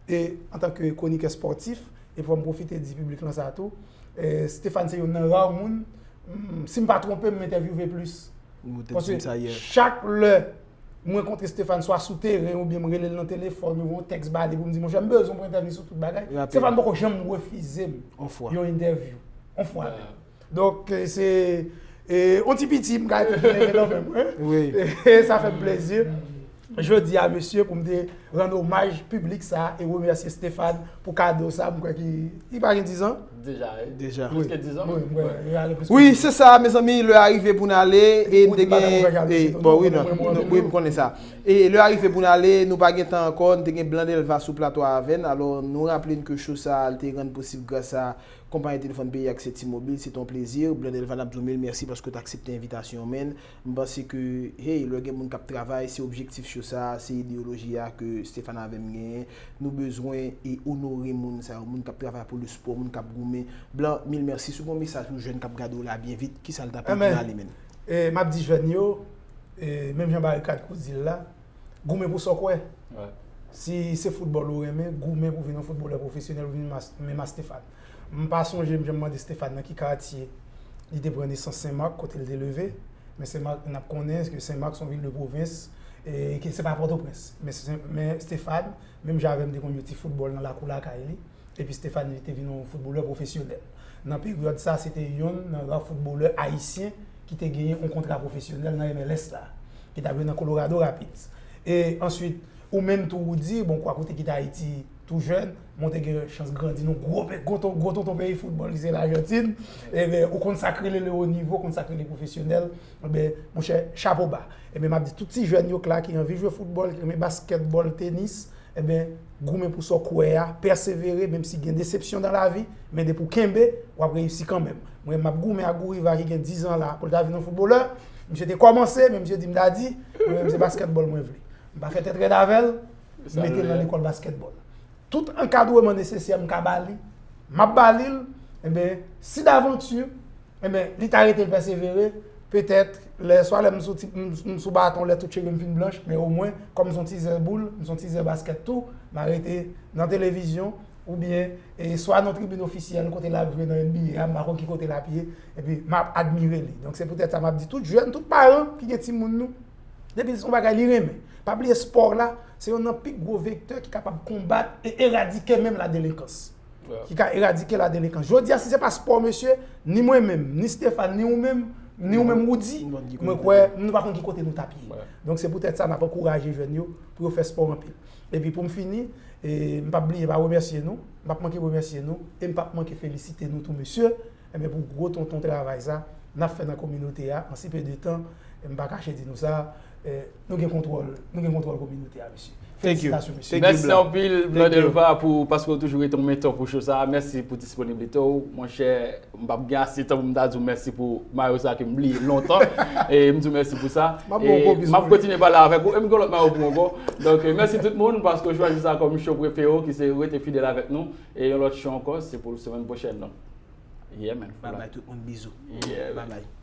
e antanke kronikè spòtif. E fò m pwofite di piblik lan sa tou. E, Stéphane se youn nan ra moun, mm, si m pa twonpe m, m entèvyouve plis. Paske chak lè mwen kontre Stéphane, swa sou teren oubyen m rele l nan telefòn, m voye yon tèks ba li pou m di, monchè, m bezwen pou entèvyou sou tout bagay. Stéphane poko janm refize m yon entèvyou. Yon fwa menm. Donk, e, se, e, yon ti piti m ka di ki leve nan men mwen. E sa fè m plezi. Jodi a, mesye, pou m te rann omaj piblik sa e remèsye Stéphane pou kado sa, m kwè ki, li pa gen dizan. Deja, wi. Deja. Wi, m kwè, li ale plis ke dizan. Wi, se sa, mezanmi, lè a rive pou n ale, e n te gen, e, bon, wi, non, wi, m konnen sa. E lè a rive pou n ale, nou pa gen tan ankò, n te gen Blandelva sou plato a avè n, alò, nou raple n ke show sa a, l te rann posib gras a konpayi telefòn peyi a ki se T-Mobile, se te yon plezi. Blandelva, n ap di w mil mèsi paske w t aksepte envitasyon an, men m panse ke, hey, lè gen moun k ap travay, se objektif show sa a, se ideyoloji a ke Stéphane avè m genyen. Nou bezwen e onore moun sa yo, moun k ap travay pou lespò, moun k ap goumen. Blan, mil mèsi. Si w gen yon mesaj pou jèn k ap gade w la byen vit, kisa l ta pou pou n ale, menn? E, m ap di jèn yo, e, menm jan Barikad Kouzil la, goumen pou sa w kwè. Si se foutbòl ou renmen, goumen pou vin yon foutbolè pwofesyonèl, ou vin mas-, menm a Stéphane. M pa sonje m janm mande Stéphane nan ki katye li te pran nesans, Senmak, kote l te leve. Men Senmak, n ap konnen ke Senmak se yon vil de pwovens, e ke se pa Pòtoprens. Men Sen-, men Stéphane, menm jan avè m, te konn jwe ti foutbòl nan lakou lakay li. Epi Stéphane, li te vin yon foutbolè pwofesyonèl. Nan peryòd sa, se te yonn nan ra foutbolè ayisyen ki te genyen yon kontra pwofesyonèl nan M L S la, ki t ap jwe nan Colorado Rapids. E answit, ou menm tou, Roody, bon, kwa kote kite Ayiti tou jèn, men w te gen chans grandi nan gwo pe-, gwo ton-, gwo tonton peyi foutbòl ki se Lajantin. Ebyen, ou konn sa k rele le haut niveau, konn sa k rele pwofesyonèl. Ebyen, monchè, chapo ba. Ebyen, m ap di tout ti jèn yo k la ki anvi jwe foutbòl, ki renmen baskètbòl, tenis, Ebyen, goumen pou sa w kwè a, pèsevere, menm si gen desepsyon nan lavi, men depi w kenbe, w ap reyisi kanmenm. Mwen, m ap goumen ak Gouriva ki gen diz an la, pou l ta vin yon foutbolè. Misye te kòmanse, men misye di m, Dadi, mwen menm se baskètbòl mwen vle. M pa fè tèt rèd avè l, m mete l nan lekòl baskètbòl. Tout ankadreman nesesè m ka ba li, m ap ba li l, ebyen, si davanti Enben, li ta rete l pèsevere, petèt, lè, swa lè m sou ti, m, m sou baton, lè tout cheve m fin blanch, men omwen, kòm m se yon ti zè boul, m se yon ti zè baskèt tou, m a rete nan televizyon, oubyen, e, swa nan tribin ofisyèl, kote l ap jwe nan N B A a, m pa konn ki kote l ap ye, epi m ap admire li. Donk, se poutèt sa m ap di tout jèn, tout paran ki gen timoun nou, depi se yon bagay li renmen, pa bliye spò la, se yonn nan pi gwo vektè ki kapab konbat e eradike menm ladelekans. Ki ka eradike ladelekans. Jodi a, si se pa spò, mesye, ni mwen menm, ni Stéphane, ni ou menm, ni ou menm, Roody, mwen kwè, nou pa konn ki kote nou t ap ye. Donk, se poutèt sa, n ap ankouraje jèn yo pou yo fè spò anpil. Epi, pou m fini, e, m p ap bliye pa remèsye nou, m p ap manke remèsye nou, e m p ap manke felisite nou tou, mesye. Enben, pou gwo tonton travay sa, n ap fè nan kominote a, an si peu de temps, e m pa kache di nou sa, e, nou gen kontwòl, nou gen kontwòl kominote a, mesye. Thank you. Felisitasyon, mesye. Mèsi anpil, Blan Thank you. Delva, pou paske w toujou rete yon mentor pou show sa. Mèsi pou disponiblite w. Monchè, m p ap gen ase tan pou m ta di w mèsi pou mayo sa ke m bliye lontan. E m di w mèsi pou sa. M ap ba w E gwo bizou, m ap wi. Kontinye pale avèk ou. E m gen lòt mayo pou w ankò. Donk, e, mèsi tout moun paske w chwazi sa kòm show prefere w, ki se rete fidèl avèk nou. E yon lòt show ankò, se pou semèn pwochèn, non. Yeah, man. Bye bye tout moun, bizou. Yeah, Bye man. Bye.